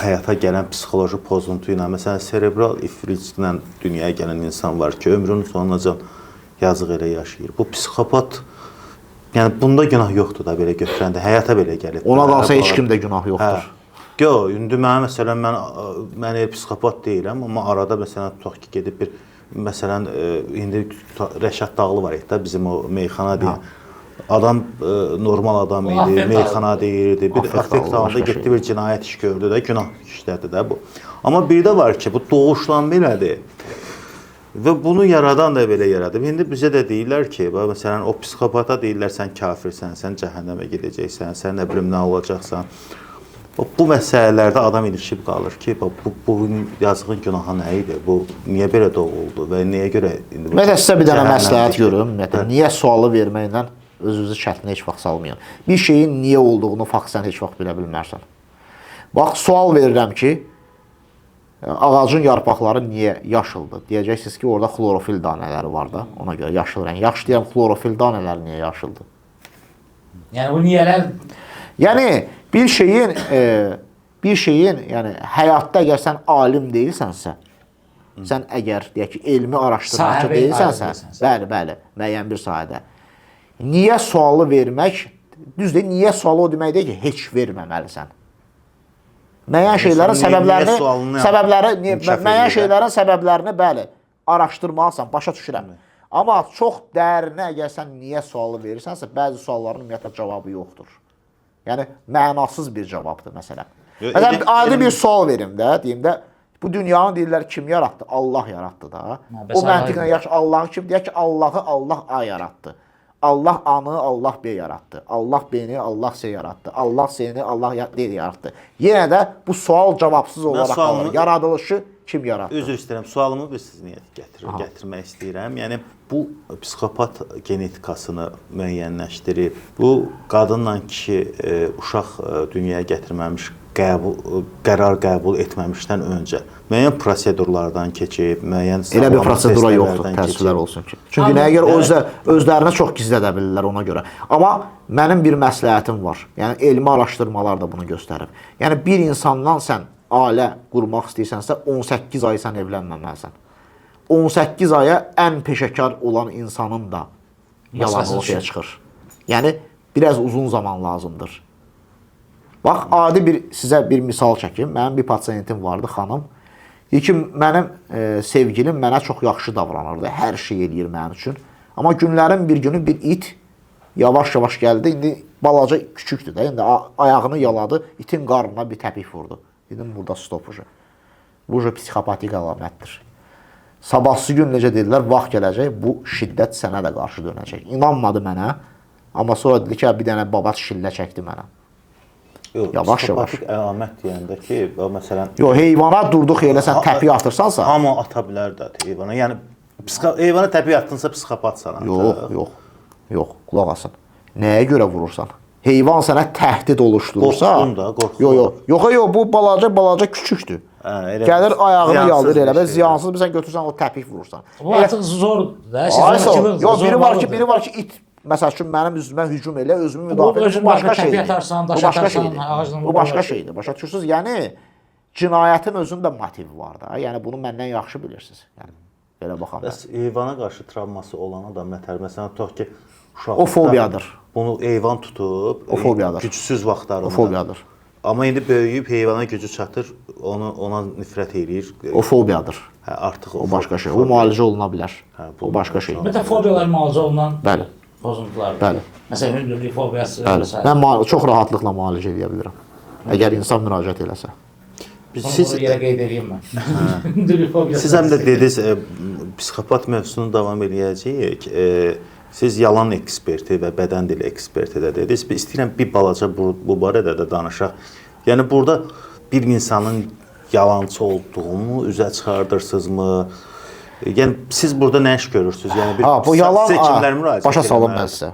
həyata gələn psixoloji pozuntu ilə, məsələn, serebral ifliclə dünyaya gələn insan var ki, ömrünün sonunacan yazıq elə yaşayır. Bu psixopat, yəni bunda günah yoxdur da belə götürəndə, həyata belə gəlib. Ona qalsa heç kimdə günah yoxdur. Hə. Yox, indi mənə məsələn, mən elə psixopat deyiləm, amma arada məsələn tutaq ki, gedib bir, məsələn, indi Rəşad Dağlı var idi da, bizim o meyxana deyən. Adam normal adam idi, meyxana deyirdi, bir affekt halında getdi bir cinayət iş gördü də, günah işlədi də bu. Amma bir də var ki, bu doğuşdan belədir. Və bunu yaradan da belə yaradıb. İndi bizə də deyirlər ki, məsələn, o psixopata deyirlər, sən kafirsən, sən cəhənnəmə gedəcəksən, sən nə bilim nə olacaqsan. Bu məsələlərdə adam ilişib qalır ki, bu yazığın günahı nə idi? Bu niyə belə doğuldu və nəyə görə indi bu? Ümumiyyətlə sizə bir dənə məsləhət görüm. Ümumiyyətlə niyə sualı verməklə özünüzü çətinə heç vaxt salmayın. Bir şeyin niyə olduğunu fakt sən heç vaxt bilə bilmərsən. Bax, sual verirəm ki, ağacın yarpaqları niyə yaşıldır? Deyəcəksiniz ki, orada xlorofil danələri var da, ona görə yaşıl rəng. Yaxşı deyirəm, xlorofil danələri niyə yaşıldır? Yəni bu niyələr... Yəni bir şeyin, yəni həyatda əgər sən alim deyilsənsə, sən əgər deyək ki, elmi araşdırmaçı deyilsənsə, bəli, bəli, müəyyən bir sahədə. Niyə sualı vermək, düzdür, niyə sualı o demək deyil ki, heç verməməlisən. Müəyyən şeylərin səbəblərini, müəyyən şeylərin səbəblərini, bəli, araşdırmalısan, başa düşürəm. Amma çox dərinə əgər sən niyə sualı verirsənsə, bəzi sualların ümumiyyətlə cavabı yoxdur. Yəni, mənasız bir cavabdır, məsələn. Məsələn, adi bir sual verim də, deyim də, bu dünyanı deyirlər kim yaratdı? Allah yaratdı da. O məntiqlə yaxşı, Allahı kim? Deyək ki, Allahı Allah A yaratdı. Allah A-nı Allah B yaratdı. Allah B-ni Allah C yaratdı. Allah C-ni Allah D yaratdı. Yenə də bu sual cavabsız olaraq qalır. Yaradılışı kim yaratdı? Üzr istəyirəm, sualımı biz siz niyə gətirmək istəyirəm. Yəni, bu psixopat genetikasını müəyyənləşdirib, bu qadınla kişi uşaq dünyaya gətirməmiş, qərar qəbul etməmişdən öncə müəyyən prosedurlardan keçib, müəyyən elə bir prosedura yoxdur, təəssüflər olsun ki. Çünki nəyə görə özlərini çox gizlədə bilirlər ona görə. Amma mənim bir məsləhətim var. Yəni, elmi araşdırmalar da bunu göstərib. Yəni, bir insandan sən ailə qurmaq istəyirsənsə, 18 ay sən evlənməməlisən. 18 aya ən peşəkar olan insanın da yalanı ortaya çıxır. Yəni, biraz uzun zaman lazımdır. Bax, adi bir, sizə bir misal çəkim. Mənim bir pasiyentim vardı, xanım. Deyir ki, mənim sevgilim mənə çox yaxşı davranırdı. Hər şey eləyir mənim üçün. Amma günlərin bir günü bir it yavaş-yavaş gəldi. İndi balaca küçükdür də. İndi ayağını yaladı, itin qarnına bir təpik vurdu. Dedim, burada stop uje. Bu uje psixopatik əlamətdir. Sabahsı gün necə dedilər, vaxt gələcək, bu şiddət sənə də qarşı dönəcək. İnanmadı mənə, amma sonra dedi ki, bir dənə babat şillə çəkdi mənə. Yox, yavaş yavaş. Psixopatik əlamət deyəndə ki, məsələn... Yox, heyvana durduq yerə sən təpik atırsansa... Hamı ata bilər də heyvana. Yəni, heyvana təpik atdınsa psixopatsan artıq. Yox, yox, yox, qulaq asın. Nəyə görə vurursan? Heyvan sənə təhdid oluşdurursa... Qorxdun da, qorxdun. Yox, yox, yox, yox, bu balaca küçükdür. Gəlir ayağını yaldır elə və ziyansız bir sən götürsən o təpik vurursan. Bu artıq zordur da. Yox, biri var ki, it məsəl üçün mənim üzümə hücum elə, özümü müdafiə edir. Bu başqa şeydir. Bu başqa şeydir. Bu başqa şeydir. Başa düşürsünüz? Yəni cinayətin özündə motivi var da. Yəni bunu məndən yaxşı bilirsiniz. Yəni belə baxanda. Bəs heyvana qarşı travması olan adam nətər? Məsələn, tutaq ki, uşaqlıqda o fobiyadır. Bunu heyvan tutub, o fobiyadır. Gücsüz vaxtlarında. O fobiyadır. Amma indi böyüyüb heyvana gücü çatır, ona nifrət eləyir. O fobiyadır. Hə, artıq o başqa şey. O müalicə oluna bilər. O başqa şey. Ümumiyyətlə fobiyalar müalicə olunan bəli. Pozuntulardır. Bəli. Məsələn, hündürlük fobiyası. Bəli. Mən çox rahatlıqla müalicə edə bilirəm. Əgər insan müraciət eləsə. Siz yerə qeyd eləyim mən. Hündürlük fobiyası. Siz həm də dediniz, psixopat mövzusunu davam eləyəcəyik. Siz yalan eksperti və bədən dili eksperti də dediniz. Biz istəyirəm bir balaca bu barədə də danışaq. Yəni burada bir insanın yalançı olduğunu üzə çıxardırsınızmı? Yəni siz burada nə iş görürsünüz? Yəni bir bu yalan kimlər müraciət başa salım mən sizə.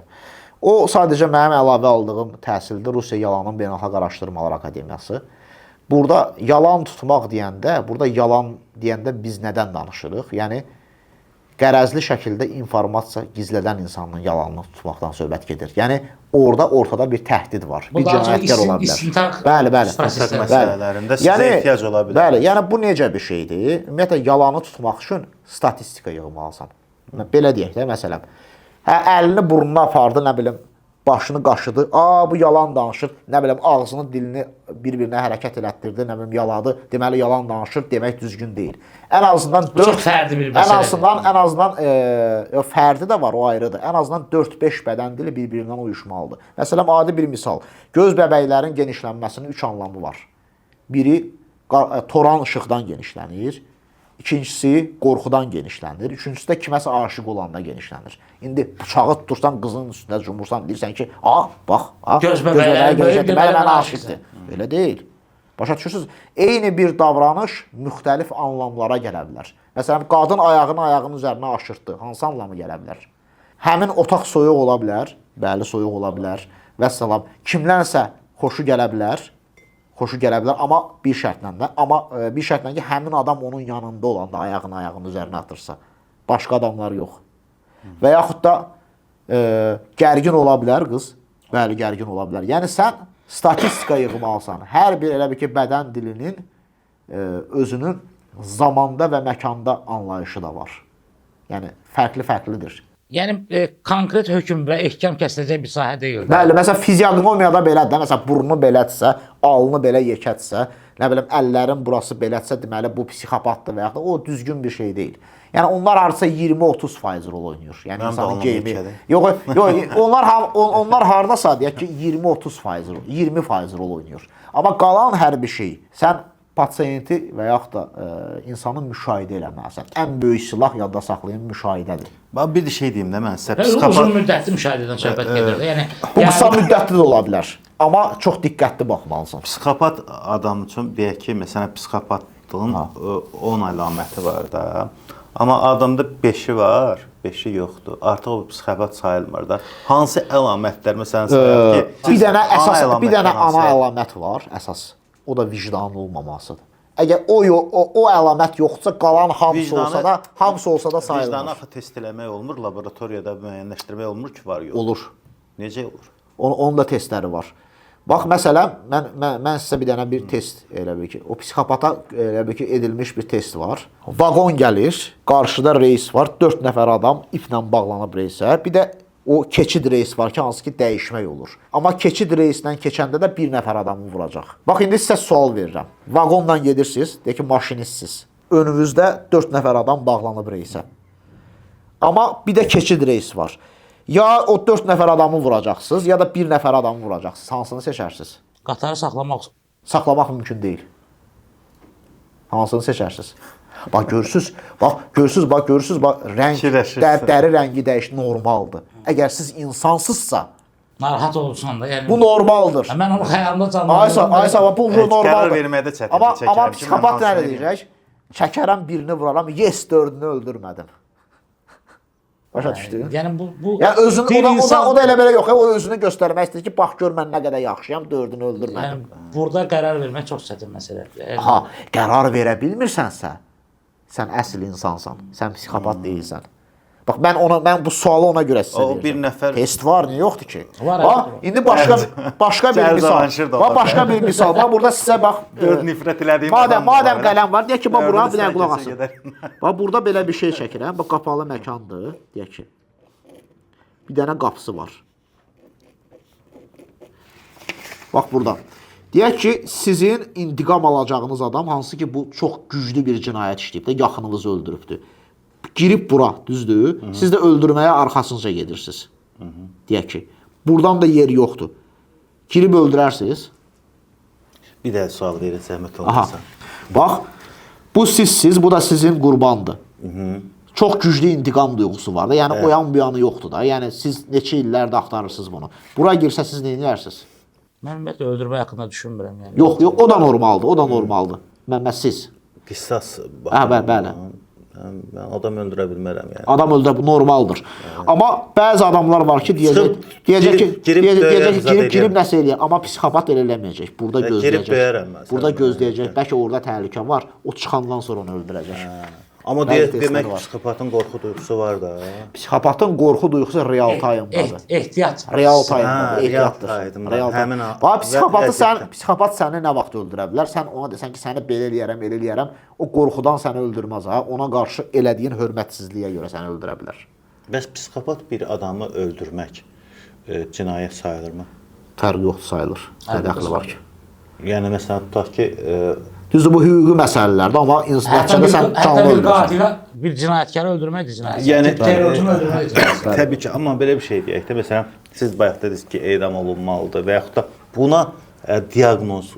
O sadəcə mənim əlavə aldığım təhsildir. Rusiya Yalanın Beynəlxalq Araşdırmalar Akademiyası. Burada yalan tutmaq deyəndə, burada yalan deyəndə biz nədən danışırıq? Yəni qərəzli şəkildə informasiya gizlədən insanın yalanını tutmaqdan söhbət gedir. Yəni orada ortada bir təhdid var. Bu bir cinayətkar ola bilər. Bəli, bəli. İstintaq məsələlərində sizə yəni, ehtiyac ola bilər. Bəli, yəni bu necə bir şeydir? Ümumiyyətlə yalanı tutmaq üçün statistika yığmalısan. Belə deyək də məsələn. Hə, əlini burnuna apardı, nə bilim, başını qaşıdı. Aa, bu yalan danışır. Nə bilim, ağzını, dilini bir-birinə hərəkət elətdirdi, nə bilim, yaladı. Deməli yalan danışır demək düzgün deyil. Ən azından 4 fərdi bir məsələdir. Ən azından fərdi də var, o ayrıdır. Ən azından 4-5 bədən dili bir-birindən uyuşmalıdır. Məsələn, adi bir misal. Göz bəbəklərinin genişlənməsinin 3 anlamı var. Biri toran işıqdan genişlənir. İkincisi qorxudan genişlənir. Üçüncüsü də kiməsə aşiq olanda genişlənir. İndi bıçağı tutursan, qızın üstünə cumursan, deyirsən ki, a, bax, a, göz bəbəkləri böyüyüb, deməli mənə aşiqdir. Elə deyil. Başa düşürsüz? Eyni bir davranış müxtəlif anlamlara gələ bilər. Məsələn, qadın ayağını ayağının üzərinə aşırtdı. Hansı anlamı gələ bilər? Həmin otaq soyuq ola bilər. Bəli, soyuq ola bilər. Vəssalam. Kimlənsə xoşu gələ bilər. Xoşu gələ bilər, amma bir şərtlə də, amma bir şərtlə ki, həmin adam onun yanında olanda ayağını ayağının üzərinə atırsa, başqa adamlar yox. Və yaxud da gərgin ola bilər qız. Bəli, gərgin ola bilər. Yəni sən statistika yığmalısan. Hər bir elə bir ki, bədən dilinin özünün zamanda və məkanda anlayışı da var. Yəni fərqli-fərqlidir. Yəni konkret hökm və ehkam kəsiləcək bir sahə deyil. Bəli, məsələn fiziognomiyada belədir də. Məsələn burnu belədirsə, alnı belə yekədirsə, nə bilim əllərin burası belədirsə, deməli bu psixopatdır və yaxud da o düzgün bir şey deyil. Yəni onlar hardasa 20-30% rol oynayır. Yəni Mənim də insanın alnım geyimi. yekədir. Yox, yox, onlar hardasa deyək ki 20-30% rol, 20% rol oynayır. Amma qalan hər bir şey sən pasiyenti və yaxud da insanı müşahidə eləməlisən. Ən böyük silah yadda saxlayın müşahidədir. Bax bir də şey deyim də mən sizə. Və uzun müddətli müşahidədən söhbət gedir də. Yəni Bu qısa müddətli də ola bilər. Amma çox diqqətli baxmalısan. Psixopat adam üçün deyək ki, məsələn psixopatlığın 10 əlaməti var da. Amma adamda 5-i var, 5-i yoxdur. Artıq o psixopat sayılmır da. Hansı əlamətlər məsələn sayaq ki, Bir dənə əsas, bir dənə ana əlamət əlamət var, əsas. O da vicdanın olmamasıdır. Əgər o əlamət yoxdursa, qalan hamısı olsa da, hamısı olsa da Vicdanı sayılmır. axı test eləmək olmur, laboratoriyada müəyyənləşdirmək olmur ki, var yox. Olur. Necə olur? Onun da testləri var. Bax məsələn, mən sizə bir dənə bir test elə bil ki, o psixopata elə bil ki edilmiş bir test var. Vaqon gəlir, qarşıda reys var, 4 nəfər adam iplə bağlanıb reysə. Bir də o keçid reys var ki, hansı ki dəyişmək olur. Amma keçid reyslə keçəndə də bir nəfər adamı vuracaq. Bax indi sizə sual verirəm. Vaqonla gedirsiniz, deyək ki, maşinistsiz. Önünüzdə 4 nəfər adam bağlanıb reysə. Amma bir də keçid reys var. Ya o 4 nəfər adamı vuracaqsınız, ya da bir nəfər adamı vuracaqsınız. Hansını seçərsiniz? Qatarı saxlamaq Saxlamaq mümkün deyil. Hansını seçərsiniz? Bax görürsüz, bax görürsüz, bax görürsüz, bax rəng, dəri rəngi dəyişdi normaldır. Əgər siz insansızsa, narahat olsan da, yəni bu normaldır. Mən onu xəyalımda canlandırdım. Aysa, bax bu normaldır. Qərar verməyə də çətinlik çəkirəm. Amma psixopat nə deyəcək? Çəkərəm birini vuraram, yes 4-ünü öldürmədim. Başa düşdün? Yəni bu Yəni özünü o da elə belə yox, o özünü göstərmək istəyir ki, bax gör mən nə qədər yaxşıyam, 4-ünü öldürmədim. Yəni burada qərar vermək çox çətin məsələdir. Yəni, Ha, qərar verə bilmirsənsə, sən əsl insansan, sən psixopat deyilsən. Bax mən bu sualı ona görə sizə O verirəm. bir nəfər test var, niyə yoxdur ki? Var, Bax, indi başqa bir misal. Bax başqa bir misal. Bax burada sizə bax 4 nifrət elədiyim Madəm qələm var, deyək ki, bax bura bir dənə qulaq asın. Bax burada belə bir şey çəkirəm. Bax qapalı məkandır, deyək ki. Bir dənə qapısı var. Bax burada. Deyək ki, sizin intiqam alacağınız adam hansı ki bu çox güclü bir cinayət işləyib də, yaxınınızı öldürübdür. Girib bura, düzdür? Siz də öldürməyə arxasınca gedirsiniz. Deyək ki, buradan da yer yoxdur. Girib öldürərsiniz. Bir də sual verin zəhmət olmasa. Bax, bu sizsiz, bu da sizin qurbandır. Çox güclü intiqam duyğusu var da. Yəni o yan bu yanı yoxdur da. Yəni siz neçə illərdir axtarırsınız bunu. Bura girsə siz nə edərsiniz? Mən ümumiyyətlə öldürmək haqqında düşünmürəm yəni. Yox, yox, o da normaldır, o da normaldır. Mən siz. Qisas. Hə, bəli. Mən adam öldürə bilmərəm yəni. Adam öldürə bu normaldır. Amma bəzi adamlar var ki, deyəcək ki, girib nəsə eləyər, amma psixopat elə eləməyəcək. Burada gözləyəcək. Girib döyərəm məsələn. Burada gözləyəcək. Bəlkə orada təhlükə var. O çıxandan sonra onu öldürəcək. Amma demək psixopatın qorxu duyğusu var da. Psixopatın qorxu duyğusu real time-dadır. Ehtiyat. Real time-dadır, ehtiyatdır. Real time. Bax psixopatı psixopat səni nə vaxt öldürə bilər? Sən ona desən ki, səni belə eləyərəm, elə eləyərəm, o qorxudan səni öldürməz ha. Ona qarşı elədiyin hörmətsizliyə görə səni öldürə bilər. Bəs psixopat bir adamı öldürmək cinayət sayılırmı? Fərqi yoxdur sayılır. Nə dəxli var ki? Yəni məsələn tutaq ki, düzdür bu hüquqi məsələlərdir, amma nəticədə sən canlı öldürürsən. Bir cinayətkarı öldürmək də cinayət. Yəni terrorçunu öldürmək də cinayət. Təbii ki, amma belə bir şey deyək də, məsələn, siz bayaq dediniz ki, edam olunmalıdır və yaxud da buna diaqnoz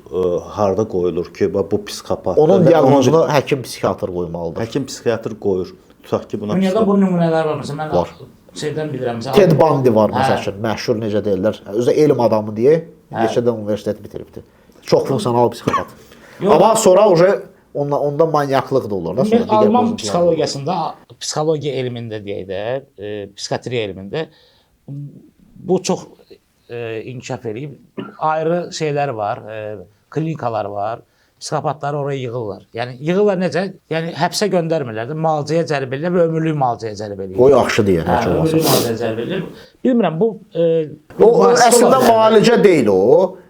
harda qoyulur ki, bax bu psixopatdır. Onun diaqnozunu həkim psixiatr qoymalıdır. Həkim psixiatr qoyur. Tutaq ki, buna Dünyada bu nümunələr var məsələn. Mən şeydən bilirəm. Ted Bundy var məsəl üçün, məşhur necə deyirlər. Özü elm adamı deyə neçə də universitet bitiribdi. Çox funksional psixopat. Yox. Amma sonra uje onda manyaqlıq da olur da. Sonra digər Alman pozuntular. psixologiyasında, psixologiya elmində deyək də, psixiatriya elmində bu çox inkişaf eləyib. Ayrı şeylər var, klinikalar var. Psixopatları oraya yığırlar. Yəni yığırlar necə? Yəni həbsə göndərmirlər də, müalicəyə cəlb edirlər və ömürlük müalicəyə cəlb edirlər. O yaxşı deyir, Hə, heç olmasa. ömürlük müalicəyə cəlb edirlər. Bilmirəm bu O vasitə əslində ola bilər. müalicə deyil o.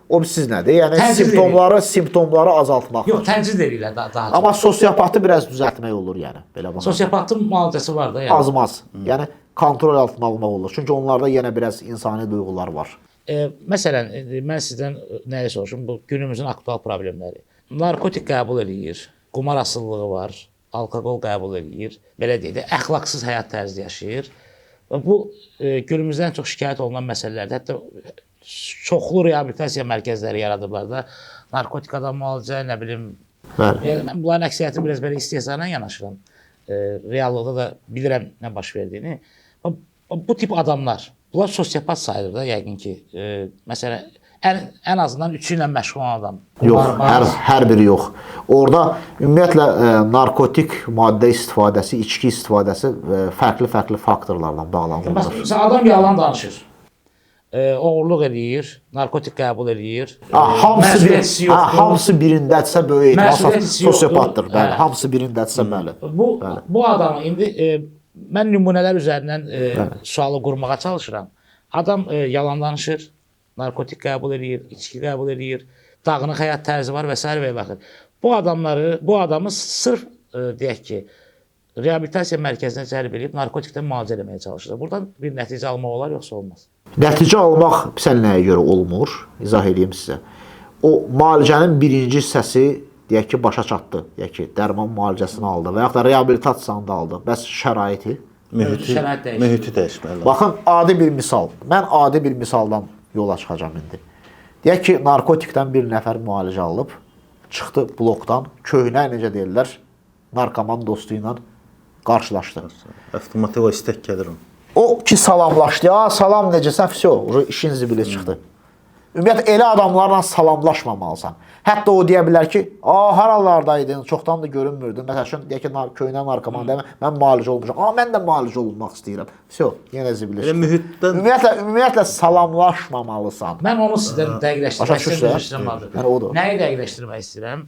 O siz nədir? Yəni Tənzim simptomları azaltmaq. Yox, tənzim eləyirlər daha çox. Amma sosiopatı biraz düzəltmək olur yəni, belə baxanda. Sosiopatın müalicəsi var da, yəni. Azmaz. Yəni kontrol altına almaq olur. Çünki onlarda yenə biraz insani duyğular var. Məsələn, mən sizdən nəyi soruşum? Bu günümüzün aktual problemləri. Narkotik qəbul eləyir, qumar asılılığı var, alkoqol qəbul eləyir, belə deyək də, əxlaqsız həyat tərzi yaşayır. Və bu günümüzdən çox şikayət olunan məsələlərdir. Hətta çoxlu reabilitasiya mərkəzləri yaradıblar da. Narkotikadan müalicə, nə bilim. Bəli. Yəni, mən bunların əksəriyyəti biraz belə istehzayla yanaşıram. Reallıqda da bilirəm nə baş verdiyini. Bu tip adamlar, bunlar sosiopat sayılır da yəqin ki. Məsələn, ən azından üçü ilə məşğul olan adam. Yox, hər biri yox. Orada ümumiyyətlə narkotik maddə istifadəsi, içki istifadəsi fərqli-fərqli faktorlarla bağlanılıdır. Məsələn, adam yalan danışır. Oğurluq eləyir, narkotik qəbul eləyir. Hamısı birindədirsə böyük ehtimal sosiopatdır. Bəli, hamısı birindədirsə bəli. Bu adamı indi mən nümunələr üzərindən sualı qurmağa çalışıram. Adam yalan danışır, narkotik qəbul eləyir, içki qəbul eləyir, dağınıq həyat tərzi var və s. və ilaxır. Bu adamı sırf deyək ki, reabilitasiya mərkəzinə cəlb edib narkotikdən müalicə eləməyə çalışırlar. Buradan bir nəticə almaq olar, yoxsa olmaz? Nəticə almaq sən nəyə görə olmur? İzah eləyim sizə. O müalicənin birinci hissəsi deyək ki, başa çatdı. Deyək ki, dərman müalicəsini aldı və yaxud da reabilitasiyanı da aldı. Bəs şəraiti? Mühiti dəyişməli. Baxın, adi bir misal. Mən adi bir misaldan yola çıxacağam indi. Deyək ki, narkotikdən bir nəfər müalicə alıb, çıxdı blokdan, köhnə necə deyirlər, narkoman dostu ilə qarşılaşdı. Avtomatik o istək gəlir onun. O ki salamlaşdı. Ya salam necəsən? Vəsə, işin zibili çıxdı. Ümumiyyətlə elə adamlarla salamlaşmamalısan. Hətta o deyə bilər ki, haralardaydın, çoxdan da görünmürdün. Məsəl üçün deyək ki, köhnə narkoman demə, mən müalicə olmuşam. Mən də müalicə olunmaq istəyirəm. Vəsə, yenə zibili çıxdı. Elə mühitdən ümumiyyətlə salamlaşmamalısan. Mən onu sizdən dəqiqləşdirmək istəyirəm. Yəni odur. Nəyi dəqiqləşdirmək istəyirəm?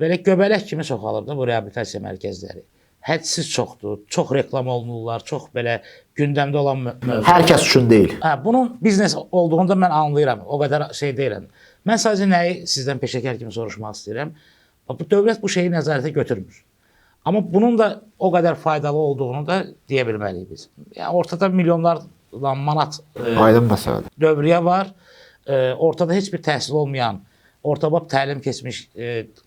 Belə göbələk kimi çoxalır da bu reabilitasiya mərkəzləri. Hədsiz çoxdur, çox reklam olunurlar, çox belə gündəmdə olan mövzu. Hər kəs üçün deyil. Hə, bunun biznes olduğunu da mən anlayıram, o qədər şey deyiləm. Mən sadəcə nəyi sizdən peşəkar kimi soruşmaq istəyirəm? Bu dövlət bu şeyi nəzarətə götürmür. Amma bunun da o qədər faydalı olduğunu da deyə bilməliyik biz. Yəni ortada milyonlarla manat aydın məsələdir. Dövriyyə var. Ortada heç bir təhsil olmayan, ortabab təlim keçmiş,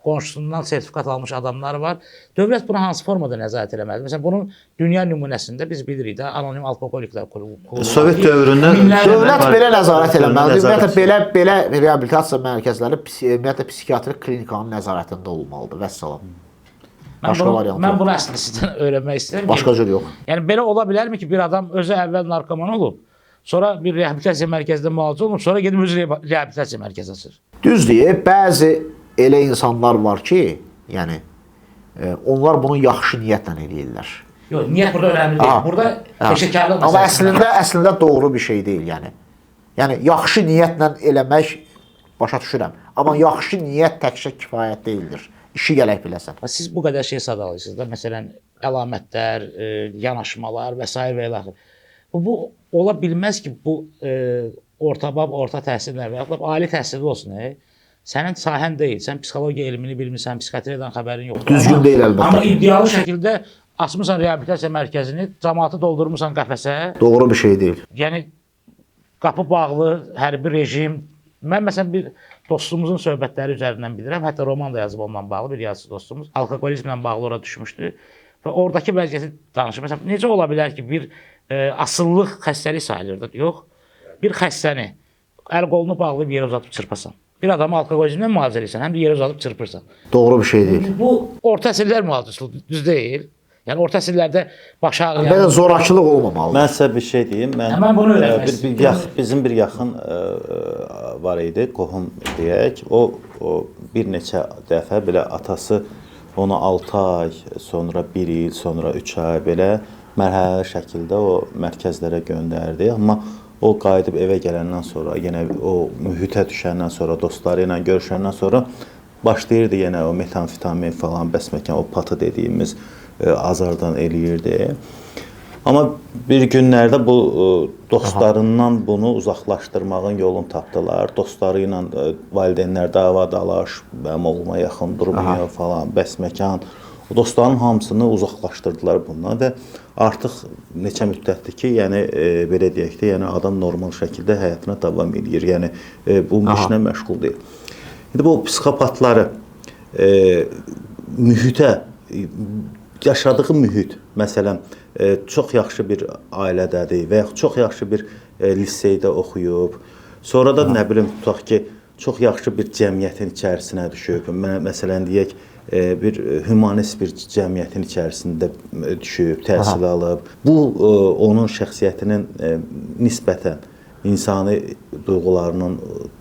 qonşusundan sertifikat almış adamlar var. Dövlət buna hansı formada nəzarət eləməlidir? Məsələn, bunun dünya nümunəsində biz bilirik də, anonim alkoqoliklər klubu. Sovet dövründə dövlət belə nəzarət eləməlidir. Ümumiyyətlə belə reabilitasiya mərkəzləri ümumiyyətlə psixiatrik klinikanın nəzarətində olmalıdır. Vəssalam. Mən bunu əslində sizdən öyrənmək istəyirəm. Başqa cür yox. Yəni belə ola bilərmi ki, bir adam özü əvvəl narkoman olub, sonra bir reabilitasiya mərkəzində müalicə olunub, sonra gedib özü reabilitasiya mərkəzi açır. Düz deyir, bəzi elə insanlar var ki, yəni onlar bunu yaxşı niyyətlə eləyirlər. Yox, niyyət burada önəmli deyil. Burada peşəkarlıq məsələsi. Amma əslində doğru bir şey deyil, yəni. Yəni yaxşı niyyətlə eləmək başa düşürəm. Amma yaxşı niyyət təkcə kifayət deyildir. İşi gərək biləsən. Siz bu qədər şey sadalayırsınız da, məsələn, əlamətlər, yanaşmalar və s. və ilaxır. Bu ola bilməz ki, bu ortabab, orta təhsillə və yaxud ali təhsilli olsun. Sənin sahən deyil, sən psixologiya elmini bilmirsən, psixiatriyadan xəbərin yoxdur. Düzgün deyil əlbəttə. Amma idealı şəkildə açmısan reabilitasiya mərkəzini, cəmaatı doldurmursan qəfəsə. Doğru bir şey deyil. Yəni, qapı bağlı, hərbi rejim. Mən məsələn bir dostumuzun söhbətləri üzərindən bilirəm. Hətta roman da yazıb onunla bağlı bir yazıcı dostumuz. Alkoqolizmlə bağlı ora düşmüşdü. Və oradakı vəziyyəti danışır. Məsələn, necə ola bilər ki, bir asıllıq xəstəlik sayılır da? Yox. Bir xəstəni əl qolunu bağlayıb yerə uzadıb çırpasan. Bir adamı alkoqolizmlə müalicə edirsən, həm də yerə uzadıb çırpırsan. Doğru bir şey deyil. Bu orta əsrlər müalicəsi, düz deyil. Yəni orta əsrlərdə baş ağrıyan Belə zorakılıq olmamalıdır. Mən sizə bir şey deyim. Mən bunu öyrənmək istəyirəm. Bizim bir yaxın var idi, qohum deyək. O bir neçə dəfə belə atası ona 6 ay, sonra 1 il, sonra 3 ay belə mərhələli şəkildə o mərkəzlərə göndərdi. Amma o qayıdıb evə gələndən sonra, yenə o mühitə düşəndən sonra, dostları ilə görüşəndən sonra başlayırdı yenə o metamfetamin falan, bəsməkan, o patı dediyimiz azardan eləyirdi. Amma bir günlərdə bu dostlarından bunu uzaqlaşdırmağın yolunu tapdılar. Dostları ilə valideynlər dava dalaş, mənim oğluma yaxın durmuyor falan, bəsməkan. O dostların hamısını uzaqlaşdırdılar bundan və artıq neçə müddətdir ki, yəni belə deyək də, yəni adam normal şəkildə həyatına davam eləyir. Yəni bu işlə məşğul deyil. İndi bu psixopatları mühitə, yaşadığı mühit, məsələn, çox yaxşı bir ailədədir və yaxud çox yaxşı bir liseydə oxuyub, sonra da nə bilim, tutaq ki, çox yaxşı bir cəmiyyətin içərisinə düşüb, məsələn deyək, bir hümanist bir cəmiyyətin içərisində düşüb, təhsil alıb. Bu, onun şəxsiyyətinin nisbətən insani duyğularının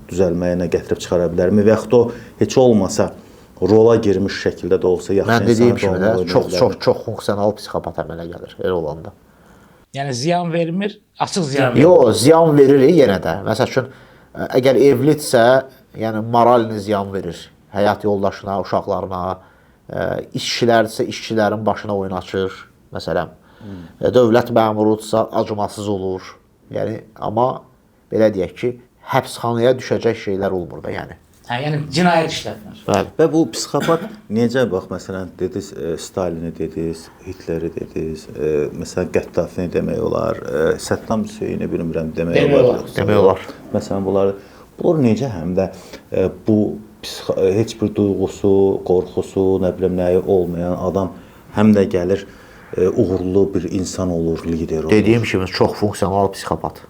düzəlməyinə gətirib çıxara bilərmi? Və yaxud o, heç olmasa, rola girmiş şəkildə də olsa yaxşı Mən dediyim kimi də insan çox funksional psixopat əmələ gəlir elə olanda. Yəni ziyan vermir, açıq ziyan vermir. Yox, ziyan verir yenə də. Məsəl üçün, əgər evlidirsə, yəni moralini ziyan verir. Həyat yoldaşına, uşaqlarına, işçilərdirsə işçilərin başına oyun açır, məsələn. Dövlət məmurudursa acımasız olur. Yəni amma belə deyək ki, həbsxanaya düşəcək şeylər olmur da, yəni. Hə, yəni cinayət işlətmir. Bəli. Və bu psixopat necə, bax, məsələn, dediniz, Stalini dediniz, Hitleri dediniz, məsələn, Qəddafini demək olar, Səddam Hüseyni bilmirəm demək olar. Demək olar. Məsələn, bunlar necə həm də bu heç bir duyğusu, qorxusu, nə bilim nəyi olmayan adam həm də gəlir uğurlu bir insan olur, lider olur. Dediyim kimi çox funksional psixopat.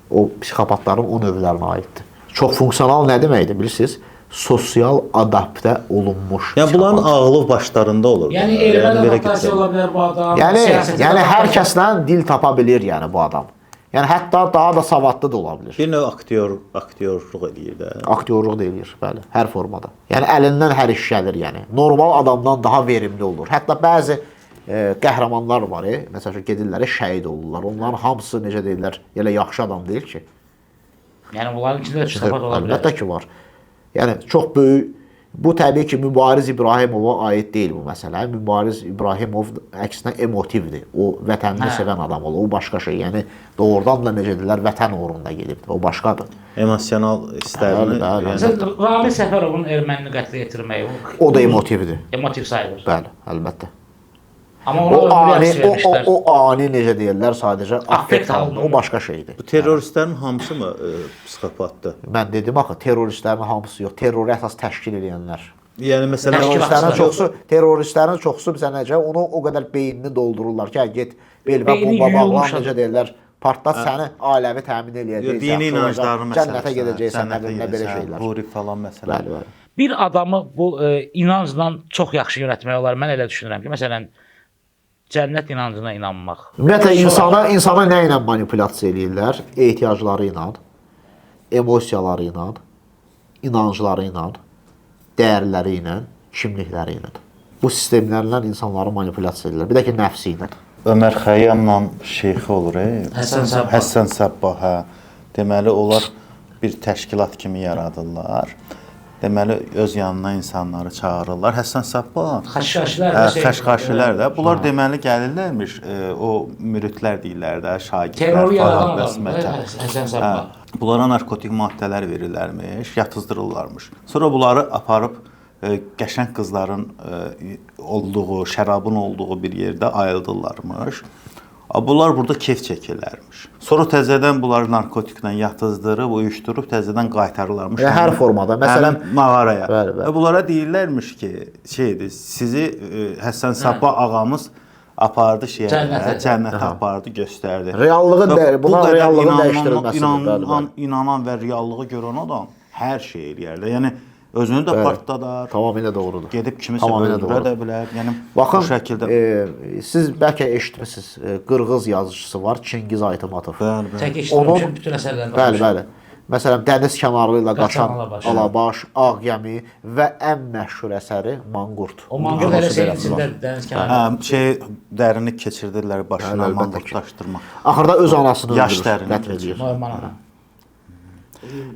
O psixopatların o növlərinə aiddir. Çox funksional nə deməkdir bilirsiniz? Sosial adaptə olunmuş. Yəni bunların ağlı başlarında olur. Yəni elmə də adaptasiya ola bilər bu adam. Yəni hər kəslə dil tapa bilir yəni bu adam. Yəni hətta daha da savadlı da ola bilir. Bir növ aktyorluq eləyir də. Aktyorluq da eləyir, bəli, hər formada. Yəni əlindən hər iş gəlir yəni. Normal adamdan daha verimli olur. Hətta bəzi qəhrəmanlar var, məsəl üçün gedirlər, şəhid olurlar. Onların hamısı necə deyirlər, elə yaxşı adam deyil ki. Yəni bunların içində də psixopat ola bilər. Əlbəttə ki var. Yəni çox böyük, bu təbii ki Mübariz İbrahimova aid deyil bu məsələ. Mübariz İbrahimov əksinə emotivdir. O vətənini sevən adam olur. O başqa şey. Yəni doğrudan da necə deyirlər, vətən uğrunda gedibdir. O başqadır. Emosional hisslərini. Məsələn, Ramil Səfərovun ermənini qətlə yetirməyi o da emotivdir. Emotiv sayılır. Bəli, əlbəttə. Amma ona o ani necə deyirlər, sadəcə affekt halında, o başqa şeydir. Bu terroristlərin hamısı mı psixopatdır? Mən dedim axı, terroristlərin hamısı yox, terroru əsas təşkil edənlər. Yəni məsələn, terroristlərin çoxusu bizə necə, onu o qədər beynini doldururlar ki, get belvə bomba bağlan, necə deyirlər, partlat səni ailəvi təmin eləyəcəksən, dini inanclarını məsələn, cənnətə gedəcəksən, nə bilim, belə şeylər. Huri falan məsələn. Bəli, bəli. Bir adamı bu inancla çox yaxşı yönətmək olar. Mən elə düşünürəm ki, məsələn, cənnət inancına inanmaq. Ümumiyyətlə, insana nə ilə manipulyasiya eləyirlər? Ehtiyacları ilə, emosiyaları ilə, inancları ilə, dəyərləri ilə, kimlikləri ilə. Bu sistemlərlə insanları manipulyasiya edirlər. Bir də ki, nəfsi ilə. Ömər Xəyyamla şeyxi olur, Həsən Səbbah. Həsən Səbbah, hə. Deməli, onlar bir təşkilat kimi yaradırlar. Deməli, öz yanına insanları çağırırlar. Həsən Səbbah, Xəşxaşilər də, xəşxaşilər də. Bunlar deməli gəlirlərmiş, o müridlər deyirlər də, şagirdlər falan, bəsməkən. Həsən Səbbah. Bunlara narkotik maddələr verirlərmiş, yatızdırırlarmış. Sonra bunları aparıb qəşəng qızların olduğu, şərabın olduğu bir yerdə ayıldırlarmış. Bunlar burada kef çəkirlərmiş. Sonra təzədən bunları narkotiklə yatızdırıb, uyuşdurub təzədən qaytarırlarmış. Yəni hər formada, məsələn, mağaraya. Bəli, bəli. Və bunlara deyirlərmiş ki, şeydir, sizi Həsən Səbbah ağamız apardı şeyə, cənnətə apardı, göstərdi. Reallığın buna reallığın dəyişdirilməsidir. İnanan və reallığı görən adam hər şey eləyər də. Yəni Özünü də partladar. Tamamilə doğrudur. Gedib kimisə Tamamilə öldürə doğru. də bilər. Yəni Baxın, bu şəkildə siz bəlkə eşitmisiniz, Qırğız yazıçısı var, Çingiz Aytmatov. Bəli, bəli. Tək eşitməmişəm, bütün əsərlərini Bəli, oxumuşam. bəli. Məsələn, dəniz kənarı ilə Qaçan qaçan Alabaş. Alabaş, Ağ gəmi və ən məşhur əsəri Manqurt. O manqurt hələ Kinosu şeyin beləsi var. içində dəniz kənarı. Hə, şey dərini keçirdirlər başına Bəli, əlbəttə ki. manqurtlaşdırma. Axırda öz anasını Yaş öldürür, dərini qətl edir. Normal ana.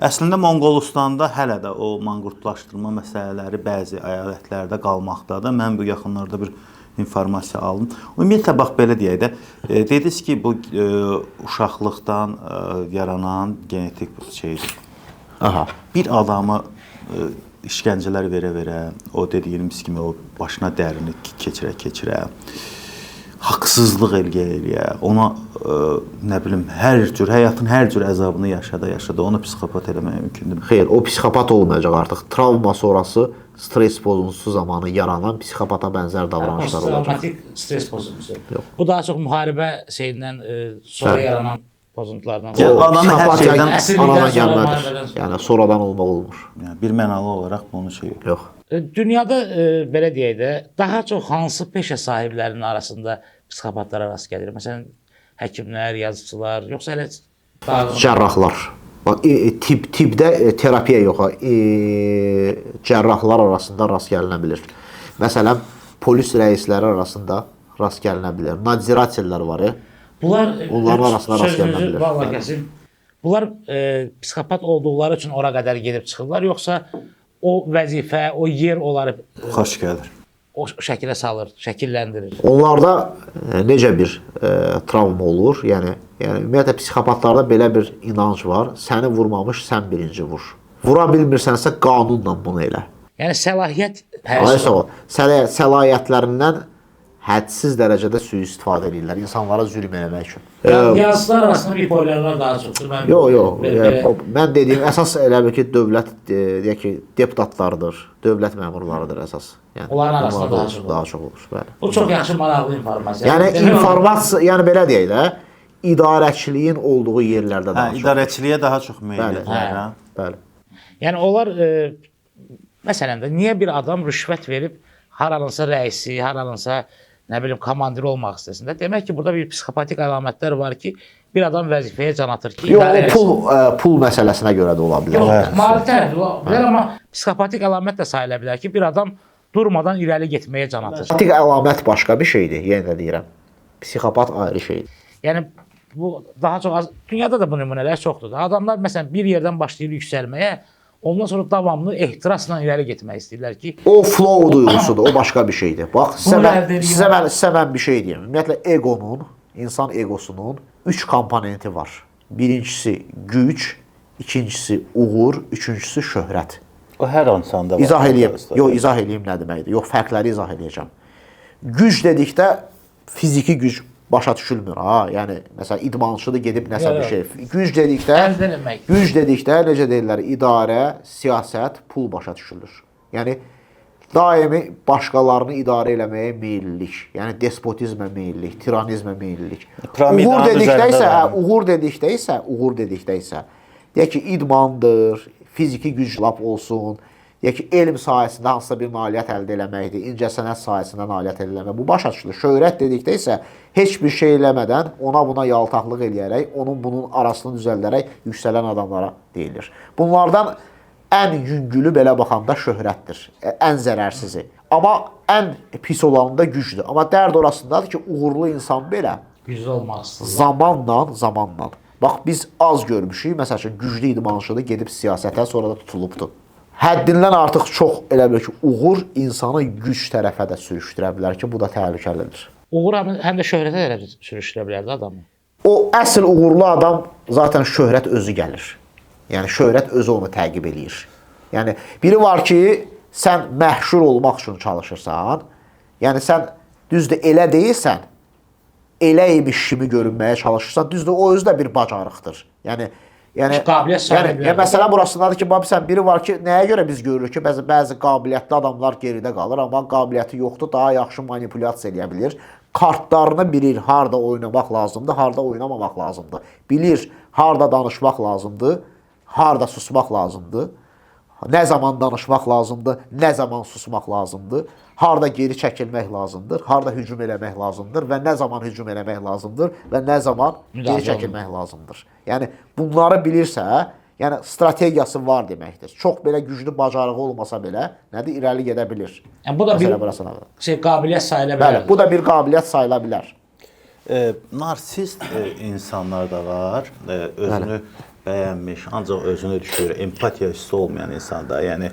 Əslində Monqolistanda hələ də o manqurtlaşdırma məsələləri bəzi əyalətlərdə qalmaqdadır. Mən bu yaxınlarda bir informasiya aldım. Ümumiyyətlə bax belə deyək də, dediniz ki, bu uşaqlıqdan yaranan genetik şeydir. Aha. Bir adamı işgəncələr verə-verə, o dediyimiz kimi o başına dərini keçirə-keçirə, haqsızlıq eləyə-eləyə, ona nə bilim hər cür həyatın hər cür əzabını yaşada-yaşada onu psixopat eləmək mümkündür. Xeyr, o psixopat olmayacaq artıq. Travma sonrası stres pozuntusu zamanı yaranan psixopata bənzər davranışlar olacaq. Posttraumatik stres pozuntusu. Bu daha çox müharibə şeyindən sonra yaranan pozuntulardan. Yəni adamı hər psixopatiya şeydən- Əsirlikdən anadan sonra, gəlmədir. müharibədən sonra. Yəni sonradan olmaq olmur. Yəni bir mənalı olaraq bunu şey yox. Yox. Dünyada belə deyək də, daha çox hansı peşə sahiblərinin arasında psixopatlara rast gəlir? Məsələn, həkimlər, yazıçılar, yoxsa elə daha Cərrahlar. Bax, tibbdə terapiya yox, cərrahlar arasında rast gəlinə bilər. Məsələn, polis rəisləri arasında rast gəlinə bilər. Nadziratellər var. Bunlar Onların arasında rast gəlinə sözünüzü bilər. Vallahi kəsim. Bunlar psixopat olduqları üçün ora qədər gedib çıxırlar, yoxsa o vəzifə, o yer onları Xoş gəlir. o şəkilə salır, şəkilləndirir. Onlarda necə bir travma olur? Yəni ümumiyyətlə psixopatlarda belə bir inanc var. Səni vurmamış, sən birinci vur. Vura bilmirsənsə qanunla bunu elə. Yəni səlahiyyət Ay hərisi sağ ol. Səlahiyyətlərindən hədsiz dərəcədə sui-istifadə edirlər insanlara zülm eləmək üçün. Yazıçılar arasında bipolarlar daha çoxdur. Mən Yox, yox. belə- Mən dediyim əsas elə bil ki, dövlət deyək ki, deputatlardır, dövlət məmurlarıdır əsas. Yəni Onların arasında onlarda daha olur, çox olur. Daha çox olur, bəli. Bu çox yaxşı maraqlı informasiya. Yəni Demək olar- informasiya, yəni belə deyək də, idarəçiliyin olduğu yerlərdə Hə, daha çox. idarəçiliyə daha çox meyillidirlər, Bəli. hə. Bəli. Yəni onlar məsələn də niyə bir adam rüşvət verib haranınsa rəisi, haranınsa nə bilim komandir olmaq istəsin də? Demək ki, burada bir psixopatik əlamətlər var ki, bir adam vəzifəyə can atır ki, Yox, idarə o eləsin. pul pul məsələsinə görə də ola bilər. Yox, mali tərəfi ola bilər, amma psixopatik əlamət də sayıla bilər ki, bir adam durmadan irəli getməyə can atır. Psixopatik əlamət başqa bir şeydir, yenə də deyirəm. Psixopat ayrı şeydir. Yəni bu daha çox az, dünyada da bu nümunələr çoxdur. Adamlar məsələn bir yerdən başlayır yüksəlməyə, ondan sonra davamlı ehtirasla irəli getmək istəyirlər ki, O flow duyğusudur, o başqa bir şeydir. Bax, sizə Bunu mən, əldə eləyirəm. sizə mən, sizə mən bir şey deyim. Ümumiyyətlə eqonun, insan eqosunun 3 komponenti var. Birincisi güc, ikincisi uğur, üçüncüsü şöhrət. O hər insanda var. İzah eləyim. Yox, izah eləyim nə deməkdir. Yox, fərqləri izah eləyəcəm. Güc dedikdə fiziki güc başa düşülmür ha. Yəni məsələn idmançıdır gedib nəsə Yox, bir yox. şey. Güc dedikdə Əldə eləmək. Güc dedikdə necə deyirlər, idarə, siyasət, pul başa düşülür. Yəni daimi başqalarını idarə eləməyə meyillilik, yəni despotizmə meyillilik, tiranizmə meyillilik. Piramidanın Uğur dedikdə üzərində isə, dayanır. uğur dedikdə isə, deyək ki, idmandır, fiziki güc lap olsun, deyək ki, elm sahəsində hansısa bir nailiyyət əldə eləməkdir, incəsənət sahəsində nailiyyət əldə eləmək. Bu başa düşülür. Şöhrət dedikdə isə heç bir şey eləmədən ona buna yaltaqlıq eləyərək, onun bunun arasını düzəldərək yüksələn adamlara deyilir. Bunlardan ən yüngülü belə baxanda şöhrətdir, ən zərərsizi. Amma ən pis olanı da gücdür. Amma dərd orasındadır ki, uğurlu insan belə güclü olmaq istəyirlər. zamanla. Bax biz az görmüşük. Məsəl üçün güclü idmançıdır, gedib siyasətə, sonra da tutulubdu. Həddindən artıq çox elə bil ki, uğur insanı güc tərəfə də sürüşdürə bilər ki, bu da təhlükəlidir. Uğur həm də şöhrətə tərəf sürüşdürə bilər də adamı. O əsl uğurlu adam zaten şöhrət özü gəlir. Yəni şöhrət özü onu təqib eləyir. Yəni biri var ki, sən məşhur olmaq üçün çalışırsan. Yəni sən düzdür elə deyilsən, elə imiş kimi görünməyə çalışırsan, düzdür o özü də bir bacarıqdır. Yəni Qabiliyyət sahibi yəni, bilər. məsələ burasındadır ki, bax sən biri var ki, nəyə görə biz görürük ki, bəzi qabiliyyətli adamlar geridə qalır, amma qabiliyyəti yoxdur, daha yaxşı manipulyasiya eləyə bilir. Kartlarını bilir, harda oynamaq lazımdır, harda oynamamaq lazımdır. Bilir, harda danışmaq lazımdır, harda susmaq lazımdır. Nə zaman danışmaq lazımdır, nə zaman susmaq lazımdır, harda geri çəkilmək lazımdır, harda hücum eləmək lazımdır və nə zaman hücum eləmək lazımdır və nə zaman geri çəkilmək lazımdır. Yəni bunları bilirsə, yəni strategiyası var deməkdir. Çox belə güclü bacarığı olmasa belə, nədir, irəli gedə bilir. Yəni bu da Məsələ bir burasına. şey qabiliyyət sayıla bilər. Bəli, bu da bir qabiliyyət sayıla bilər. Narsist insanlar da var. Özünü bəyənmiş, ancaq özünü düşür, empatiya hissi olmayan insanda. Yəni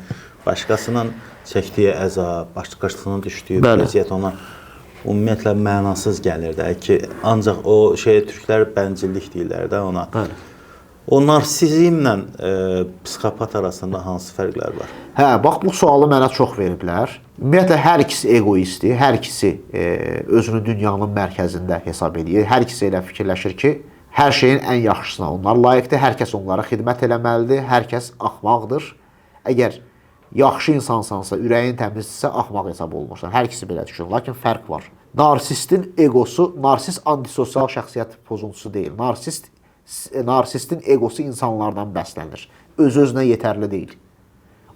başqasının çəkdiyi əzab, başqasının düşdüyü vəziyyət ona ümumiyyətlə mənasız gəlir də ki, ancaq o şeyə türklər bəncillik deyirlər də ona. Bəli. O narsizmlə psixopat arasında hansı fərqlər var? Hə, bax bu sualı mənə çox veriblər. Ümumiyyətlə hər ikisi egoistdir, hər ikisi özünü dünyanın mərkəzində hesab edir. Hər ikisi elə fikirləşir ki, hər şeyin ən yaxşısına onlar layiqdir, hər kəs onlara xidmət eləməlidir, hər kəs axmaqdır. Əgər yaxşı insansansa, ürəyin təmizdirsə, axmaq hesab olunursan. Hər ikisi belə düşünür, lakin fərq var. Narsistin egosu, narsist antisosial şəxsiyyət pozuntusu deyil. Narsistin egosu insanlardan bəslənir. Öz-özünə yetərli deyil.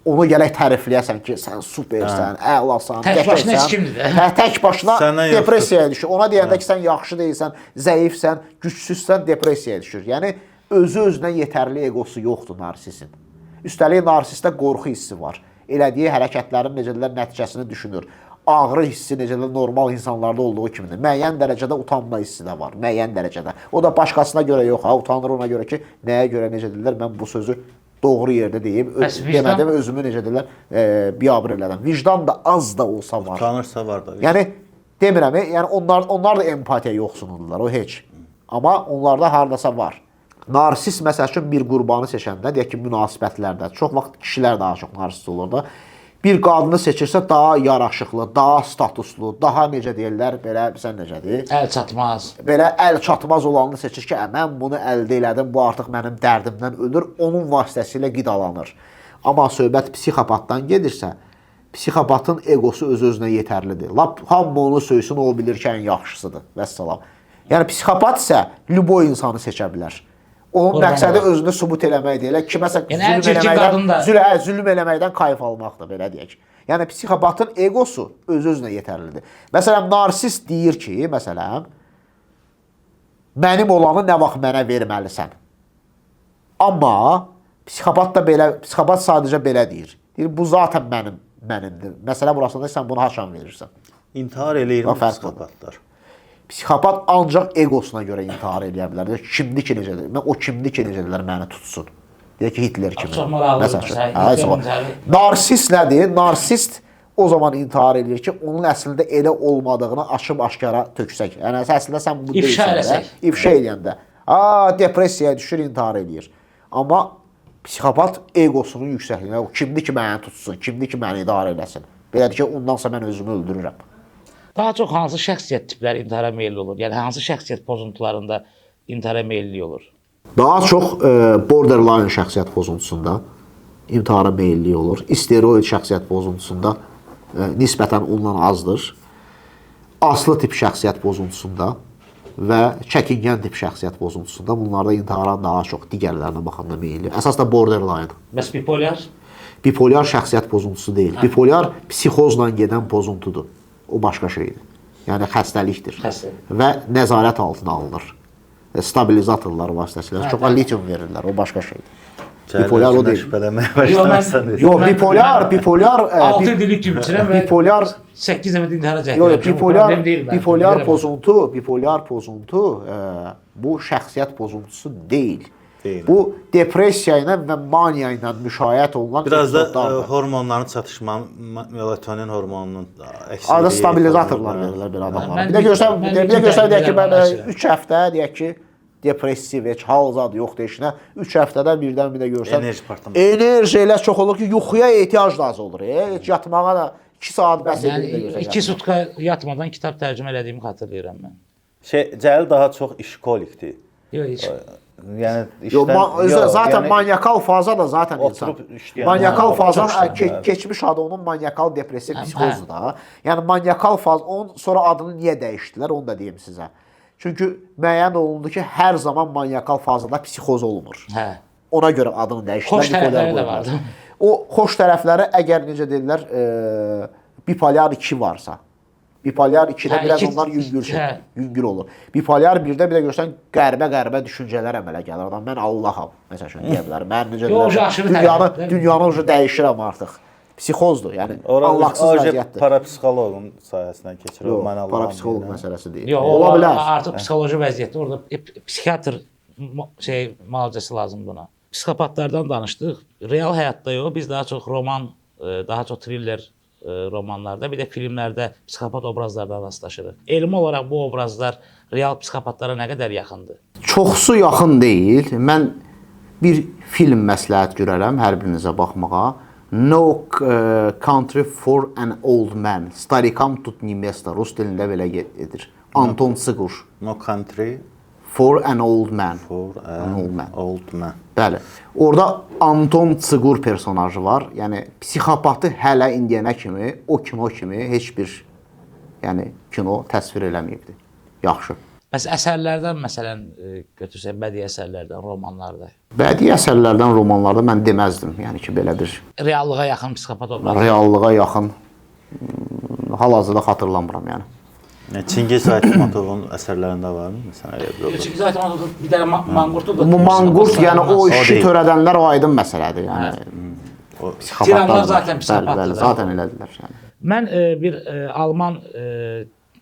Onu gərək tərifləyəsən ki, sən supersən, əlasan, Tək başına heç qəşəngsən. kimdir də. Hə, tək başına Səndən yoxdur. depressiyaya düşür. Ona deyəndə ki, sən yaxşı deyilsən, zəifsən, gücsüzsən, depressiyaya düşür. Yəni özü-özünə yetərli egosu yoxdur narsisin. Üstəlik narsistdə qorxu hissi var. Elədiyi hərəkətlərin necə deyirlər nəticəsini düşünür. Ağrı hissi necə deyirlər normal insanlarda olduğu kimidir. Müəyyən dərəcədə utanma hissi də var, müəyyən dərəcədə. O da başqasına görə yox, ha, utanır ona görə ki, nəyə görə necə deyirlər mən bu sözü doğru yerdə deyib, demədim, özümü necə deyirlər, biabır elədim. Vicdan da az da olsa var. Utanırsa var da. Yəni demirəm, yəni onlar da empatiya yoxsunudurlar, o heç. Amma onlarda hardasa var. Narsist məsəl üçün bir qurbanı seçəndə, deyək ki, münasibətlərdə çox vaxt kişilər daha çox narsist olur da. Bir qadını seçirsə daha yaraşıqlı, daha statuslu, daha necə deyirlər, belə sən necədir? Əl çatmaz. Belə əl çatmaz olanını seçir ki, mən bunu əldə elədim, bu artıq mənim dərdimdən ölür, onun vasitəsilə qidalanır. Amma söhbət psixopatdan gedirsə, psixopatın egosu öz-özünə yetərlidir. Lap hamı onu söysün, o bilir ki, ən yaxşısıdır. Vəssalam. Yəni psixopat isə lüboy insanı seçə bilər. Onun məqsədi özünü sübut eləməkdir. Elə kiməsə Yəni zülm eləməkdən, zülm eləməkdən kayf almaqdır, belə deyək. Yəni psixopatın egosu öz-özünə yetərlidir. Məsələn, narsist deyir ki, məsələn, mənim olanı nə vaxt mənə verməlisən. Amma psixopat da belə, psixopat sadəcə belə deyir. Deyir, bu zaten mənimdir. Məsələ burasında sən bunu haçan verirsən. İntihar eləyirmi psixopatlar? Psixopat ancaq egosuna görə intihar eləyə bilər. Deyir, kimdir ki necədir? Mən o kimdir ki necədirlər məni tutsun. Deyir ki, Hitler kimi. Çox maraqlıdır məsələn. Narsist nədir? Narsist o zaman intihar eləyir ki, onun əslində elə olmadığını açıb aşkara töksək. Yəni əslində sən bu deyilsən. İfşa eləyəndə. Depressiyaya düşür, intihar eləyir. Amma psixopat egosunun yüksəkliyinə, o kimdir ki məni tutsun, kimdir ki məni idarə eləsin. Belədir ki, ondansa mən özümü öldürürəm. Daha çox hansı şəxsiyyət tipləri intihara meyilli olur? Yəni hansı şəxsiyyət pozuntularında intihara meyilli olur? Daha çox borderline şəxsiyyət pozuntusunda intihara meyilli olur. İsteroid şəxsiyyət pozuntusunda nisbətən ondan azdır. Aslı tip şəxsiyyət pozuntusunda və çəkingən tip şəxsiyyət pozuntusunda bunlarda intihara daha çox digərlərinə baxanda meyilli. Əsas da borderline. Bəs bipolyar? Bipolyar şəxsiyyət pozuntusu deyil. Bipolyar psixozla gedən pozuntudur. O başqa şeydir. Yəni xəstəlikdir. Xəstəlik. Və nəzarət altına alınır. Stabilizatorlar vasitəsilə. Çox litium verirlər. O başqa şeydir. Bipolyar o deyil. Yox, bipolyar 6 illik kimi içirəm və bipolyar 8 dəfə intihara cəhd Yox, bipolyar pozuntu bu şəxsiyyət pozuntusu deyil. Bu depressiya ilə və maniya ilə müşayiət olunan biraz da hormonların çatışma, melatonin hormonunun əksikliyi. Arada stabilizatorlar verirlər belə adamlara. Bir də görsən, deyək ki, mən 3 həftə deyək ki, depressiv, heç hal zad yoxdur işinə. 3 həftədə birdən bir də görsən, enerji partlaması. Enerji elə çox olur ki, yuxuya ehtiyac da az olur. Heç yatmağa da 2 saat bəs edir. Yəni 2 sutka yatmadan kitab tərcümə elədiyimi xatırlayıram mən. Cəlil daha çox işkolikdir. Yox, heç. Yəni işdən, yox, zaten manyakal faza da zaten insan. Manyakal fazan keçmiş adı onun manyakal depressiv psixozdur da. Yəni manyakal faz, onun sonra adını niyə dəyişdilər, onu da deyim sizə. Çünki müəyyən olundu ki, hər zaman manyakal fazada psixoz olmur. Hə. Ona görə adını dəyişdilər. Xoş tərəfləri də vardı. O xoş tərəfləri əgər necə deyirlər, bipolyar 2 varsa. Bipolyar 2-də biraz onlar yüngül şey, yüngül olur. Bipolyar 1-də bir də görsən qəribə-qəribə düşüncələr əmələ gəlir. Adam mən Allaham, məsəl üçün deyə bilər. Mən necə deyirlər, dünyanı ucu dəyişirəm artıq. Psixozdur, yəni Allahsız vəziyyətdir. Parapsixoloqun sayəsindən keçir. Yox, mən Allaham. Parapsixoloq məsələsi deyil. Yox, ola bilər. Artıq psixoloji vəziyyətdə orada psixiatr şey müalicəsi lazımdır buna. Psixopatlardan danışdıq. Real həyatda yox, biz daha çox roman, daha çox triller romanlarda, bir də filmlərdə psixopat obrazlardan rastlaşırıq. Elmi olaraq bu obrazlar real psixopatlara nə qədər yaxındır? Çoxsu yaxın deyil. Mən bir film məsləhət görərəm hər birinizə baxmağa. No Country for an Old Man. Starikam tut ne mesto. Rus dilində belə edir. Anton Çigur. No Country for an Old Man. For an old man. Old man. Bəli. Orada Anton Çigur personajı var. Yəni psixopatı hələ indiyənə kimi o kino kimi heç bir yəni kino təsvir eləməyibdi. Yaxşı. Bəs əsərlərdən məsələn götürsək bədii əsərlərdən, romanlarda. Bədii əsərlərdən, romanlarda mən deməzdim. Yəni ki, belə bir reallığa yaxın psixopat obrazı. Reallığa yaxın hal-hazırda xatırlamıram yəni. Çingiz Aytmatovun əsərlərində varmı? Məsələn, elə bir obraz. Çingiz Aytmatovun bir dənə manqurtu da. Bu manqurt, yəni o işi törədənlər o aydın məsələdir. Yəni psixopatlar zaten psixopatdır. Bəli, zaten elədilər. Yəni. Mən bir Alman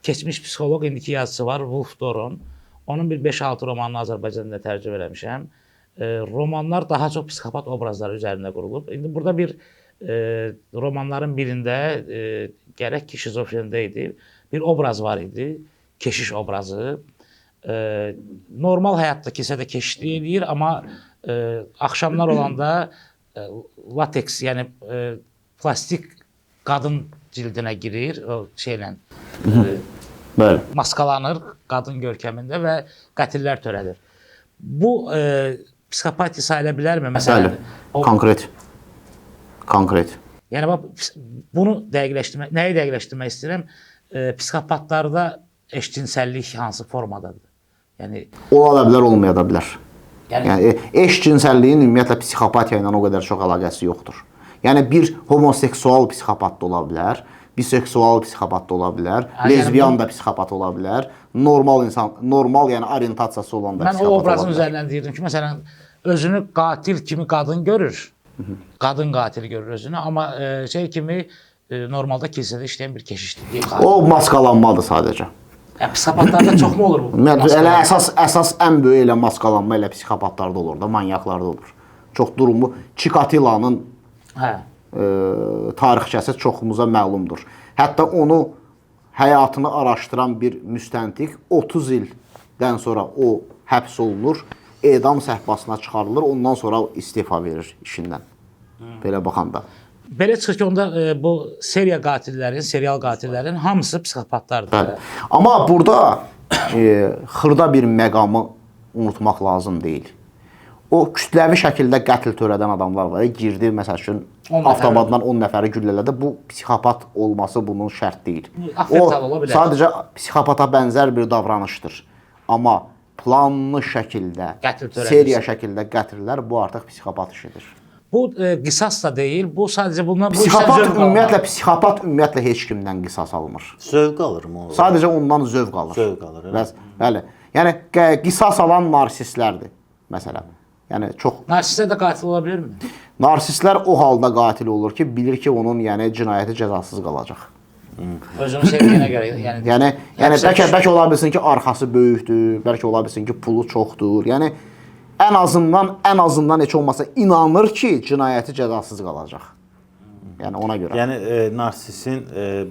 keçmiş psixoloq, indiki yazıcısı var, Wulf Doron. Onun bir 5-6 romanını Azərbaycan dilində tərcümə eləmişəm. Romanlar daha çox psixopat obrazları üzərində qurulub. İndi burada bir romanların birində gərək ki, şizofrendə idi. Bir obraz var idi, keşiş obrazı. Normal həyatda kilsədə keşişlik eləyir, amma axşamlar olanda lateks, yəni plastik qadın cildinə girir, o şeylə maskalanır qadın görkəmində və qətillər törədir. Bu psixopatiya sayıla bilərmi? Məsələn, bəli, konkret. Konkret. Yəni bax, bunu dəqiqləşdirmək, nəyi dəqiqləşdirmək istəyirəm? Psixopatlarda eşcinsəllik hansı formadadır? Yəni ola da bilər, olmaya da bilər. Yəni eşcinsəlliyin ümumiyyətlə psixopatiya ilə o qədər çox əlaqəsi yoxdur. Yəni bir homoseksual psixopat da ola bilər, biseksual psixopat da ola bilər, lezbiyan da psixopat ola bilər, normal insan, normal yəni orientasiyası olan da psixopat ola bilər. Mən o obrazın üzərindən deyirdim ki, məsələn, özünü qatil kimi qadın görür. Qadın qatil görür özünü, amma şey kimi normalda kilsədə işləyən bir keşişdir. O maskalanmadır sadəcə. Psixopatlarda çox mu olur bu? Elə əsas ən böyük elə maskalanma elə psixopatlarda olur da, manyaklarda olur. Çox durumu Çikatilanın tarixçəsi çoxumuza məlumdur. Hətta onu həyatını araşdıran bir müstəntiq 30 ildən sonra o həbs olunur, edam səhpasına çıxarılır, ondan sonra istifa verir işindən. Belə baxanda. Belə çıxır ki, onda bu seriya qatillərin, serial qatillərin hamısı psixopatlardır. Bəli. Amma burada xırda bir məqamı unutmaq lazım deyil. O kütləvi şəkildə qətl törədən adamlar var. Girdi, məsəl üçün, avtomatdan 10 nəfəri güllələdi. Bu, psixopat olması bunun şərt deyil. O, sadəcə psixopata bənzər bir davranışdır. Amma planlı şəkildə, seriya şəkildə qətllər, bu artıq psixopat işidir. Bu qisas da deyil, bu sadəcə bundan... Psixopat ümumiyyətlə, psixopat ümumiyyətlə heç kimdən qisas almır. Zövq alır mı? Sadəcə ondan zövq alır. Zövq alır. Bəli. Yəni, qisas alan narsistlərdir, məsələn. Yəni, çox... Narsistlər də qatil ola bilirmi? Narsistlər o halda qatil olur ki, bilir ki, onun yəni, cinayəti cəzasız qalacaq. Özünü sevdiyinə görə. Yəni, bəlkə ola bilsin ki, arxası böyükdür, bəlkə ola bilsin ki, pulu çoxdur. Yəni, ən azından heç olmasa inanır ki, cinayəti cəzasız qalacaq. Yəni, ona görə. Yəni, narsisin,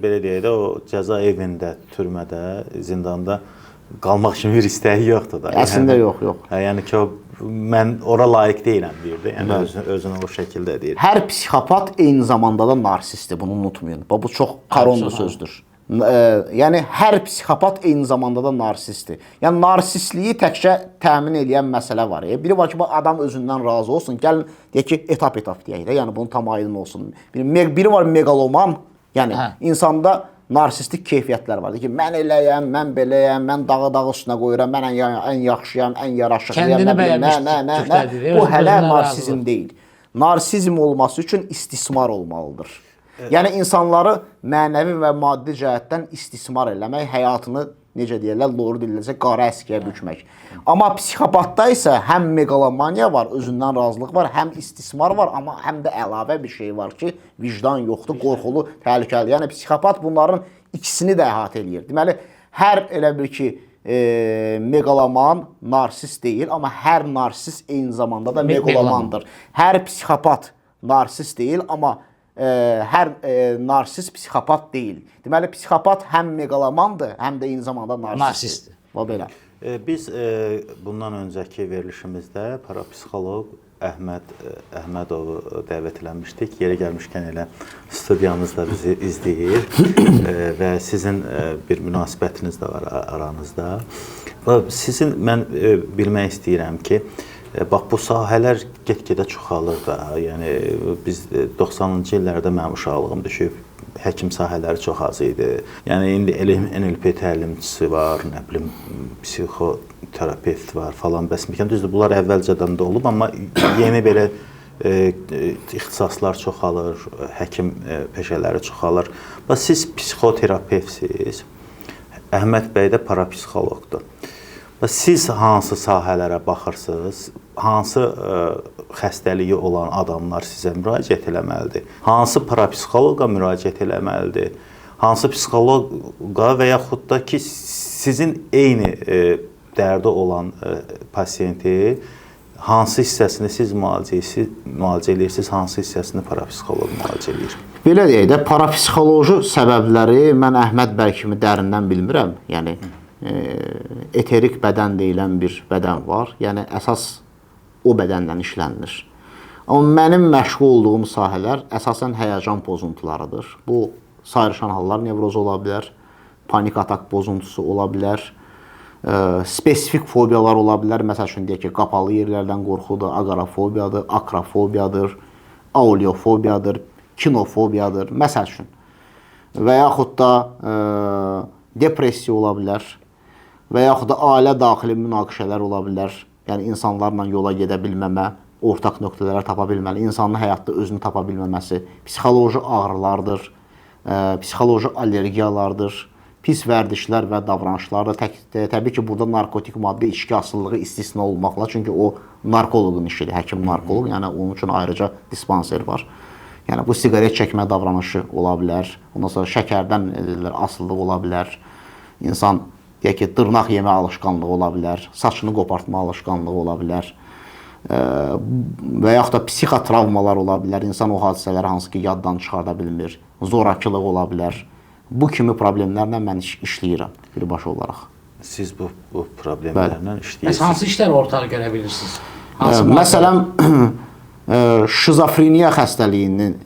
belə deyək də, o cəza evində, türmədə, zindanda qalmaq kimi bir istəyi yoxdur da. Əslində yox, yox. Yəni ki, o, mən ora layiq deyiləm deyirdi. Yəni, özünü o şəkildə deyir. Hər psixopat eyni zamanda da narsistdir, bunu unutmayın. Bu çox karonlu sözdür. Yəni, hər psixopat eyni zamanda da narsistdir. Yəni, narsistliyi təkcə təmin eləyən məsələ var. Biri var ki, adam özündən razı olsun. Gəlin, deyək ki, etap-etap deyək də. Yəni, bunu tam aydın olsun. Biri var megaloman. Yəni, insanda narsistik keyfiyyətlər var. Deyir ki, mən eləyəm, mən beləyəm, mən dağı dağı üstünə qoyuram, mən ən yaxşıyam, ən yaraşıqlıyam, Kəndini nə bilim, bəyənmiş nə. türklərdir, Bu hələ özündən narsizm razıdır. deyil. Narsizm olması üçün istismar olmalıdır. Yəni insanları mənəvi və maddi cəhətdən istismar eləmək, həyatını necə deyirlər, loru dilləsə qara əskiyə bükmək. Amma psixopatda isə həm meqalomaniya var, özündən razılıq var, həm istismar var, amma həm də əlavə bir şey var ki, vicdan yoxdur, qorxulu, təhlükəli. Yəni psixopat bunların ikisini də əhatə eləyir. Deməli, hər elə bir ki, meqaloman narsist deyil, amma hər narsist eyni zamanda da meqalomandır. Hər psixopat narsist deyil, amma hər narsist psixopat deyil. Deməli, psixopat həm meqalomandır, həm də eyni zamanda narsistdir. Narsistdir. Və belə. Biz bundan öncəki verilişimizdə parapsixoloq Əhməd Əhmədovu dəvət eləmişdik. Yeri gəlmişkən elə studiyamızda bizi izləyir və sizin bir münasibətiniz də var aranızda. Sizin mən bilmək istəyirəm ki, bax bu sahələr get-gedə çoxalır da. Yəni biz 90-cı illərdə mənim uşaqlığım düşüb, həkim sahələri çox az idi. Yəni indi NLP təlimçisi var, nə bilim psixoterapevt var falan bəs məkən. Düzdür, bunlar əvvəlcədən də olub, amma yeni belə ixtisaslar çoxalır, həkim peşələri çoxalır. Bax siz psixoterapevtsiz. Əhməd bəy də parapsixoloqdur. Bax siz hansı sahələrə baxırsınız? Hansı xəstəliyi olan adamlar sizə müraciət eləməlidir? Hansı parapsixoloqa müraciət eləməlidir? Hansı psixoloqa və yaxud da ki sizin eyni dərdi olan pasiyenti hansı hissəsini siz müalicə eləyirsiniz, hansı hissəsini parapsixoloq müalicə eləyir? Belə deyək də, parapsixoloji səbəbləri mən Əhməd bəy kimi dərindən bilmirəm. Yəni eterik bədən deyilən bir bədən var. Yəni əsas o bədəndən işlənilir. Amma mənim məşğul olduğum sahələr əsasən həyəcan pozuntularıdır. Bu sayrışan hallar nevrozu ola bilər, panik atak pozuntusu ola bilər, spesifik fobiyalar ola bilər. Məsəl üçün deyək ki, qapalı yerlərdən qorxudur, aqorafobiyadır, akrofobiyadır, auliofobiyadır, kinofobiyadır, məsəl üçün. Və yaxud da depressiya ola bilər və yaxud da ailə daxili münaqişələr ola bilər. Yəni insanlarla yola gedə bilməmə, ortaq nöqtələrə tapa bilməli, insanın həyatda özünü tapa bilməməsi, psixoloji ağrılardır, psixoloji allergiyalardır, pis vərdişlər və davranışlardır. Təbii ki, burada narkotik maddə içki asılılığı istisna olmaqla, çünki o narkoloqun işidir, həkim narkoloq, yəni onun üçün ayrıca dispanser var. Yəni bu siqaret çəkmə davranışı ola bilər, ondan sonra şəkərdən deyirlər, asılılıq ola bilər, insan deyək ki, dırnaq yemə alışqanlığı ola bilər, saçını qopartma alışqanlığı ola bilər və yaxud da psixotravmalar ola bilər, insan o hadisələri hansı ki yaddan çıxarda bilmir, zorakılıq ola bilər. Bu kimi problemlərlə mən işləyirəm birbaşa olaraq. Siz bu problemlərlə işləyirsiniz. Bəs hansı işləri ortaq görə bilirsiniz? Hansı Məsələn, şizofreniya xəstəliyinin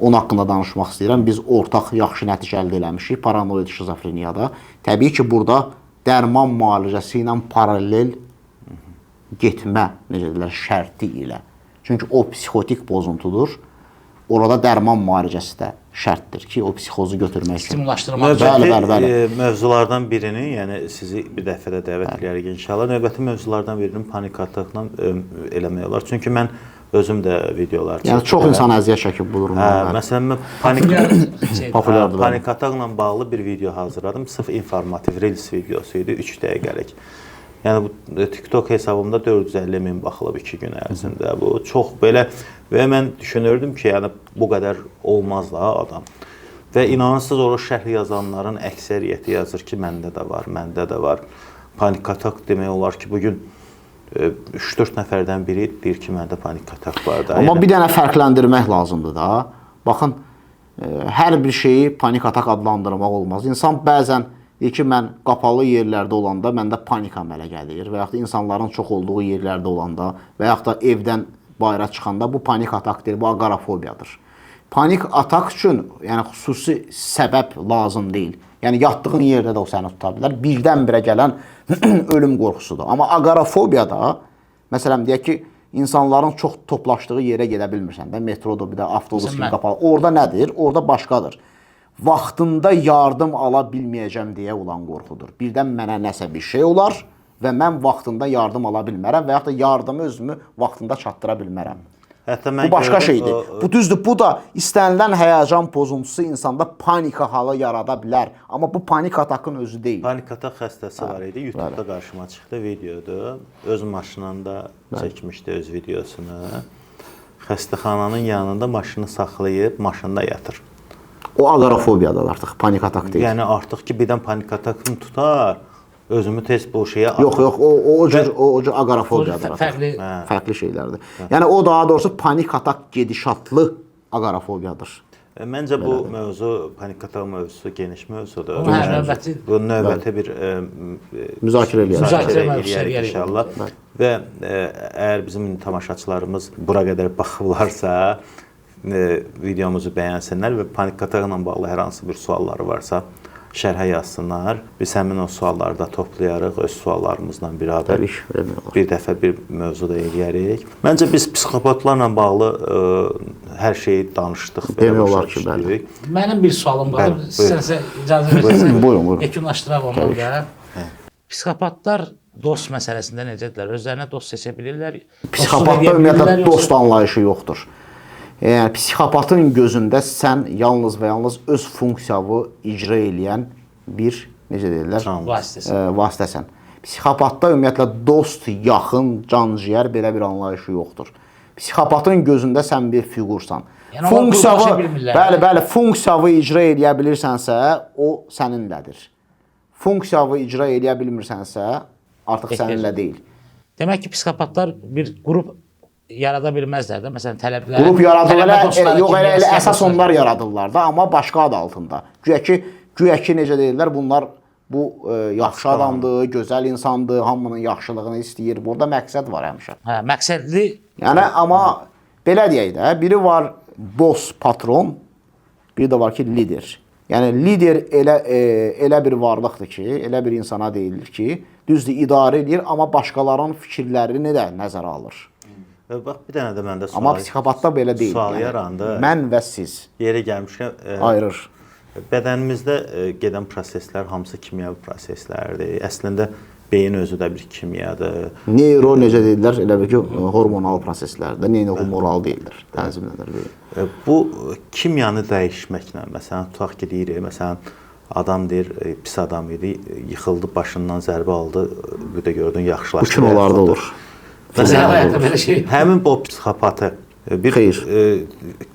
onun haqqında danışmaq istəyirəm. Biz ortaq yaxşı nəticə əldə eləmişik paranoid şizofreniyada. Təbii ki, burada dərman müalicəsi ilə paralel getmə, necə deyirlər, şərti ilə. Çünki o psixotik pozuntudur. Orada dərman müalicəsi də şərtdir ki, o psixozu götürmək üçün. Stimullaşdırmaq. Bəli, bəli, bəli. Mövzulardan birini, yəni sizi bir dəfə də dəvət eləyərik inşallah. Növbəti mövzulardan birinin panik atakla eləmək olar. Çünki mən özüm də videolar çəkirəm. Yəni çox insan əziyyət çəkib bu durumdan. Məsələn, mən panik atakla bağlı bir video hazırladım. Sırf informativ Reels videosu idi, 3 dəqiqəlik. Yəni bu TikTok hesabımda 450 min baxılıb 2 gün ərzində. Bu çox belə və mən düşünürdüm ki, yəni bu qədər olmaz da adam. Və inanırsınız, ora şərh yazanların əksəriyyəti yazır ki, məndə də var, məndə də var. Panik atak demək olar ki, bugün 3-4 nəfərdən biri deyir ki, məndə panik atak var da. Amma bir dənə fərqləndirmək lazımdır da. Baxın, hər bir şeyi panik atak adlandırmaq olmaz. İnsan bəzən deyir ki, mən qapalı yerlərdə olanda məndə panik əmələ gəlir və yaxud da insanların çox olduğu yerlərdə olanda və yaxud da evdən bayıra çıxanda bu panik atak deyil, bu aqorafobiyadır. Panik atak üçün yəni xüsusi səbəb lazım deyil. Yəni yatdığın yerdə də o səni tuta bilər. Birdən-birə gələn ölüm qorxusudur. Amma aqorafobiyada, məsələn deyək ki, insanların çox toplaşdığı yerə gedə bilmirsən də, metrodur, bir də avtobus kimi qapalı. Orada nədir? Orada başqadır. Vaxtında yardım ala bilməyəcəm deyə olan qorxudur. Birdən mənə nəsə bir şey olar və mən vaxtında yardım ala bilmərəm və yaxud da yardımı özümü vaxtında çatdıra bilmərəm. Hətta mən Bu başqa gördüm, şeydir. Bu düzdür, bu da istənilən həyəcan pozuntusu insanda panika halı yarada bilər. Amma bu panik atakın özü deyil. Panik atak xəstəsi var idi. YouTube-da qarşıma çıxdı videodur. Öz maşınında çəkmişdi öz videosunu. Xəstəxananın yanında maşını saxlayıb maşında yatır. O aqorafobiyadır artıq, panik atak deyil. Yəni artıq ki, birdən panik atakım tutar, özümü tez bu şeyə Yox, yox, o cür o cür aqorafobiyadır artıq. Fərqli Fərqli şeylərdir. Yəni o daha doğrusu panik atak gedişatlı aqorafobiyadır. Məncə bu mövzu, panik atak mövzusu geniş mövzudur. Bunu hər növbəti Bu növbəti bir Müzakirə eləyərik. Müzakirə mövzusu eləyərik eləyərik. inşallah. Və əgər bizim tamaşaçılarımız bura qədər baxıblarsa, videomuzu bəyənsinlər və panik atakla bağlı hər hansı bir sualları varsa şərhə yazsınlar. Biz həmin o sualları da toplayarıq öz suallarımızla beraber. Təbii ki, eləmək olar. Bir dəfə bir mövzu da eləyərik. Məncə biz psixopatlarla bağlı hər şeyi danışdıq. belə Demək başa olar ki, bəli. düşdük. Mənim bir sualım qalıb. Bəli, İstəsənsə icazə verirsiniz. Buyurun, buyurun. Yekunlaşdıraq onu da. Psixopatlar dost məsələsində necədirlər? Özlərinə dost seçə bilirlər? Psixopatda ümumiyyətlə dost anlayışı yoxdur. Yəni psixopatın gözündə sən yalnız və yalnız öz funksiyanı icra eləyən bir, necə deyirlər, Canlı. Vasitəsi. Vasitəsən. Psixopatda ümumiyyətlə dost, yaxın, can-ciyər belə bir anlayışı yoxdur. Psixopatın gözündə sən bir fiqursan. Yəni onlar qruplaşa bilmirlər. Bəli, bəli, funksiyanı icra eləyə bilirsənsə, o səninlədir. Funksiyanı icra eləyə bilmirsənsə, artıq Ehtiyac. səninlə deyil. Demək ki, psixopatlar bir qrup yarada bilməzlər də. Məsələn, tələblər. Qrup yaradırlar, tələbə dostları yox kimi, elə, elə əsgər əsas dostları onlar yaradırlar da, amma başqa ad altında. Güya ki necə deyirlər, bunlar bu yaxşı adamdır, gözəl insandır, hamının yaxşılığını istəyir. Burada məqsəd var həmişə. Hə, məqsədli Yəni amma belə deyək də, biri var boss, patron, bir də var ki, lider. Yəni lider elə bir varlıqdır ki, elə bir insana deyilir ki, düzdür idarə eləyir, amma başqalarının fikirlərini də nəzərə alır. Və bax bir dənə də məndə sual. Amma psixopatda belə deyil. Sual Yəni, yarandı. Mən və siz Yeri gəlmişkən ayırır. bədənimizdə gedən proseslər hamısı kimyəvi proseslərdir. Əslində beyin özü də bir kimyadır. Neuro necə deyirlər, elə bil ki, hormonal proseslərdir, neurohumoral deyirlər, tənzimlənir beyin. Bu kimyanı dəyişməklə, məsələn, tutaq ki, deyirik, məsələn, adam deyir, pis adam idi, yıxıldı, başından zərbə aldı, bir də gördün yaxşılaşdı. Bu kinolarda olur. Məsələn, həyatda belə şey. Həmin bu psixopatı bir Xeyr.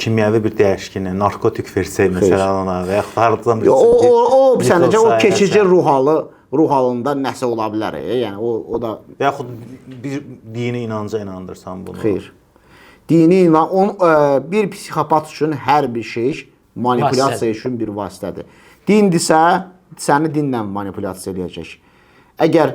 Kimyəvi bir dəyişkinlə, narkotik versək məsələn ona və yaxud hardan Yo, bilsin ki, o səncə o yıxılsa, keçici nəsə. ruh halında nəsə ola bilər. Yəni o da Və yaxud bir dini inanca inandırsan bunu. xeyr. Dini inan bir psixopat üçün hər bir şey manipulyasiya üçün bir vasitədir. Dindirsə, səni dinlə manipulyasiya eləyəcək. Əgər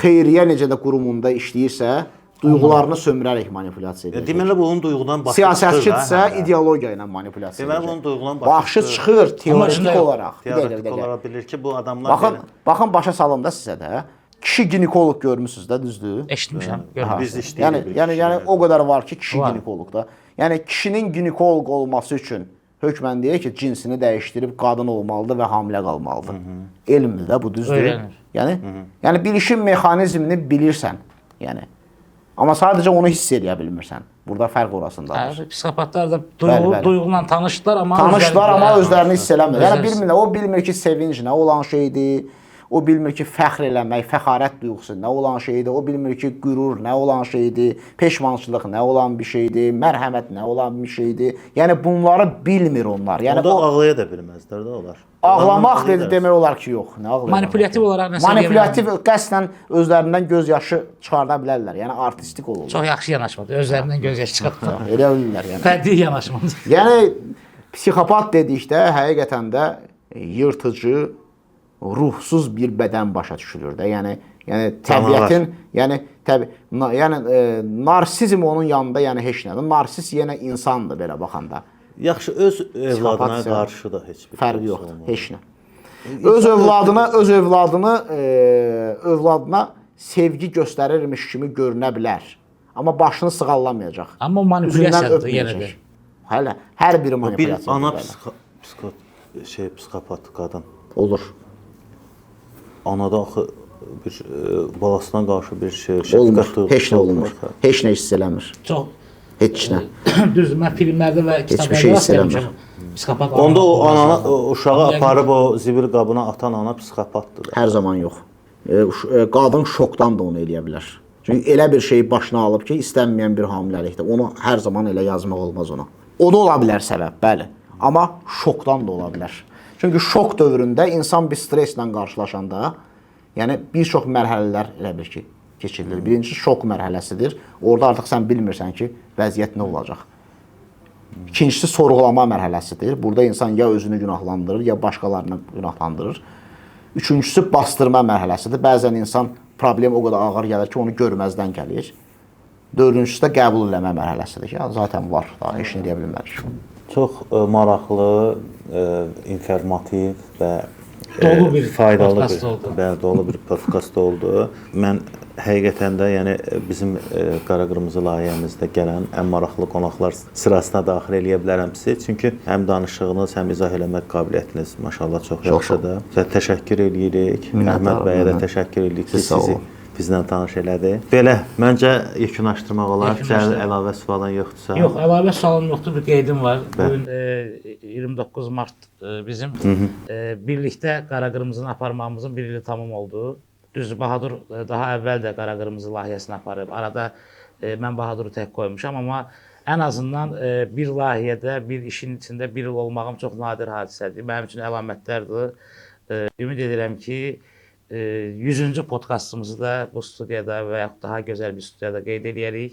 xeyriyyə necə də qurumunda işləyirsə, duyğularını sömürərək manipulyasiya eləyəcək. Deməli bunun duyğudan başı çıxır. Siyasətçidirsə, da, hə. ideologiya ilə manipulyasiya Deməli eləyəcək. bunun duyğudan başı Başı çıxır teoretik Amma olaraq. Bir dəqiqə, bir Teoretik dəqiqə. olaraq bilir ki, bu adamlar Baxın, belə- baxın başa salım da sizə də. Kişi ginekoloq görmüsüz də, düzdür? Eşitmişəm, görmüşəm. Biz işləyirik. Yəni yəni yəni o qədər var ki, kişi Var. ginekoloqda. Yəni kişinin ginekoloq olması üçün hökmən deyir ki, cinsini dəyişdirib qadın olmalıdır və hamilə qalmalıdır. Elmdir də bu, düzdür? Öyrənir. Yəni yəni bir işin mexanizmini bilirsən. Yəni amma sadəcə onu hiss eləyə bilmirsən. Burada fərq orasındadır. Hə, psixopatlar da Bəli, bəli. duyğuyla tanışdılar amma Tanışlar amma özlərini hiss eləmir. Yəni Özləri- bilmirlər, o bilmir ki, sevinc nə olan şeydir. O bilmir ki, fəxr eləmək, fəxarət duyğusu nə olan şeydir. O bilmir ki, qürur nə olan şeydir, peşmançılıq nə olan bir şeydir, mərhəmət nə olan bir şeydir. Yəni bunları bilmir onlar. Yəni Onda o ağlaya da bilməzlər də onlar. ağlamaq dedi demək olar ki, yox. Nə ağlamaq? Manipulyatив olaraq nəsə Manipulyatив qəsdən özlərindən göz yaşı çıxarda bilərlər. Yəni artistik olurlar. Çox yaxşı yanaşmadır. Özlərindən göz yaşı çıxartmaq. Elə bilirlər yəni. Bədii yanaşmadır. Yəni psixopat dedikdə həqiqətən də yırtıcı, ruhsuz bir bədən başa düşülür də. Yəni təbiətin, yəni təbi yəni narsizm onun yanında yəni heç nədir. Narsis yenə insandır belə baxanda. Yaxşı, öz övladına isə qarşı da heç bir fərqi şey yoxdur, olmur. heç nə. Öz övladını övladına sevgi göstərirmiş kimi görünə bilər. Amma başını sığallamayacaq. Amma o Üzündən manipulyasiyadır yenə də. öpməyəcək. Hələ hər biri Bir manipulyasiyadır. ana bəli. psixo Şey psixopat qadın. Olur. Anada axı bir balasına qarşı bir şey şəfqət Olmur. duyğusu Heç nə olmur. Heç nə hiss eləmir. Çox Heç nə. düzdür, mən filmlərdə və kitablarda şey rast hiss eləmir. gəlmişəm. Psixopat Onda o ana anana, o uşağı Yəqin- aparıb o zibil qabına atan ana psixopatdır da. Hər zaman yox. Qadın şokdan da onu eləyə bilər. Çünki elə bir şeyi başına alıb ki, istənməyən bir hamiləlikdir. Onu hər zaman elə yazmaq olmaz ona. O da ola bilər səbəb, bəli. Amma şokdan da ola bilər. Çünki şok dövründə insan bir stresslə qarşılaşanda, yəni bir çox mərhələlər elə bil ki, keçirilir. Birincisi şok mərhələsidir. Orada artıq sən bilmirsən ki, vəziyyət nə olacaq. İkincisi sorğulama mərhələsidir. Burada insan ya özünü günahlandırır, ya başqalarını günahlandırır. Üçüncüsü bastırma mərhələsidir. Bəzən insan problem o qədər ağır gəlir ki, onu görməzdən gəlir. Dördüncüsü də qəbul eləmə mərhələsidir ki, zaten var, daha heç nə deyə bilmərik. Çox maraqlı, informativ və Dolu bir faydalı podkast bir, oldu. Bəli, dolu bir podkast oldu. Mən həqiqətən də, yəni bizim Qara Qırmızı layihəmizdə gələn ən maraqlı qonaqlar sırasına daxil eləyə bilərəm sizi. Çünki həm danışığınız, həm izah eləmək qabiliyyətiniz maşallah çox yaxşıdır. Sizə təşəkkür eləyirik. Əhməd bəyə də təşəkkür eləyirik ki, Siz sağ sizi olun. bizlə tanış elədi. Belə, məncə yekunlaşdırmaq olar. Yekunlaşdıraq. Cəlil əlavə sualın yoxdursa. Yox, əlavə sualım yoxdur, bir qeydim var. Bu gün 29 mart bizim birlikdə Qara Qırmızını aparmağımızın bir ili tamam oldu. Düzdür, Bahadur daha əvvəl də Qara Qırmızı layihəsini aparıb. Arada mən Bahaduru tək qoymuşam, amma ən azından bir layihədə, bir işin içində bir il olmağım çox nadir hadisədir. Mənim üçün əlamətlərdir. Ümid edirəm ki, 100-cü podkastımızı da bu studiyada və yaxud daha gözəl bir studiyada qeyd eləyərik.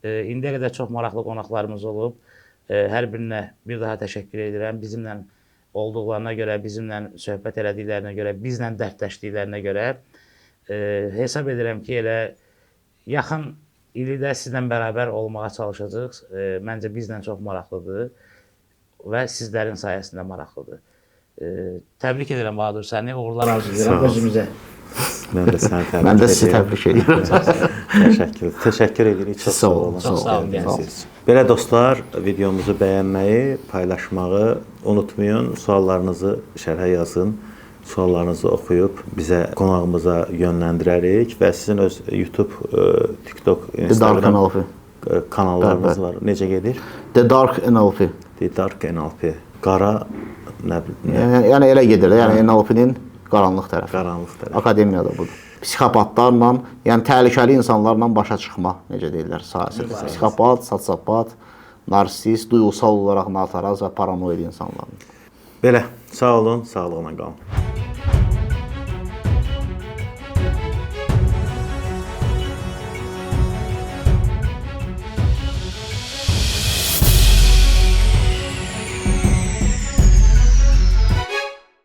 İndiyə qədər çox maraqlı qonaqlarımız olub. Hər birinə bir daha təşəkkür edirəm. Bizimlə olduqlarına görə, bizimlə söhbət elədiklərinə görə, bizlə dərdləşdiklərinə görə hesab edirəm ki, elə yaxın ili də sizlə bərabər olmağa çalışacağıq. Məncə bizlə çox maraqlıdır və sizlərin sayəsində maraqlıdır. Təbrik edirəm Bahadur səni, uğurlar arzulayıram özümüzə. Mən də səni təbrik Mən də sizi edirəm. təbrik edirəm. Təşəkkür. Təşəkkür edirik. Çox Sağ olun, Çox sağ olun. Gəldiyiniz üçün. Belə dostlar, videomuzu bəyənməyi, paylaşmağı unutmayın. Suallarınızı şərhə yazın. Suallarınızı oxuyub bizə qonağımıza yönləndirərik və sizin öz YouTube, TikTok, The Dark Instagram NLP. kanallarınız var. Necə gedir? The Dark NLP. The Dark NLP. Qara nə bilim, Yəni elə gedir də, yəni NLP-nin qaranlıq tərəfi. qaranlıq tərəfi. Akademiyada budur. Psixopatlarla, yəni təhlükəli insanlarla başa çıxma, necə deyirlər, sahəsidir. Psixopat, sosiopat, narsist, duyğusal olaraq nataraz və paranoid insanlarla. Belə, sağ olun, sağlıqla qalın.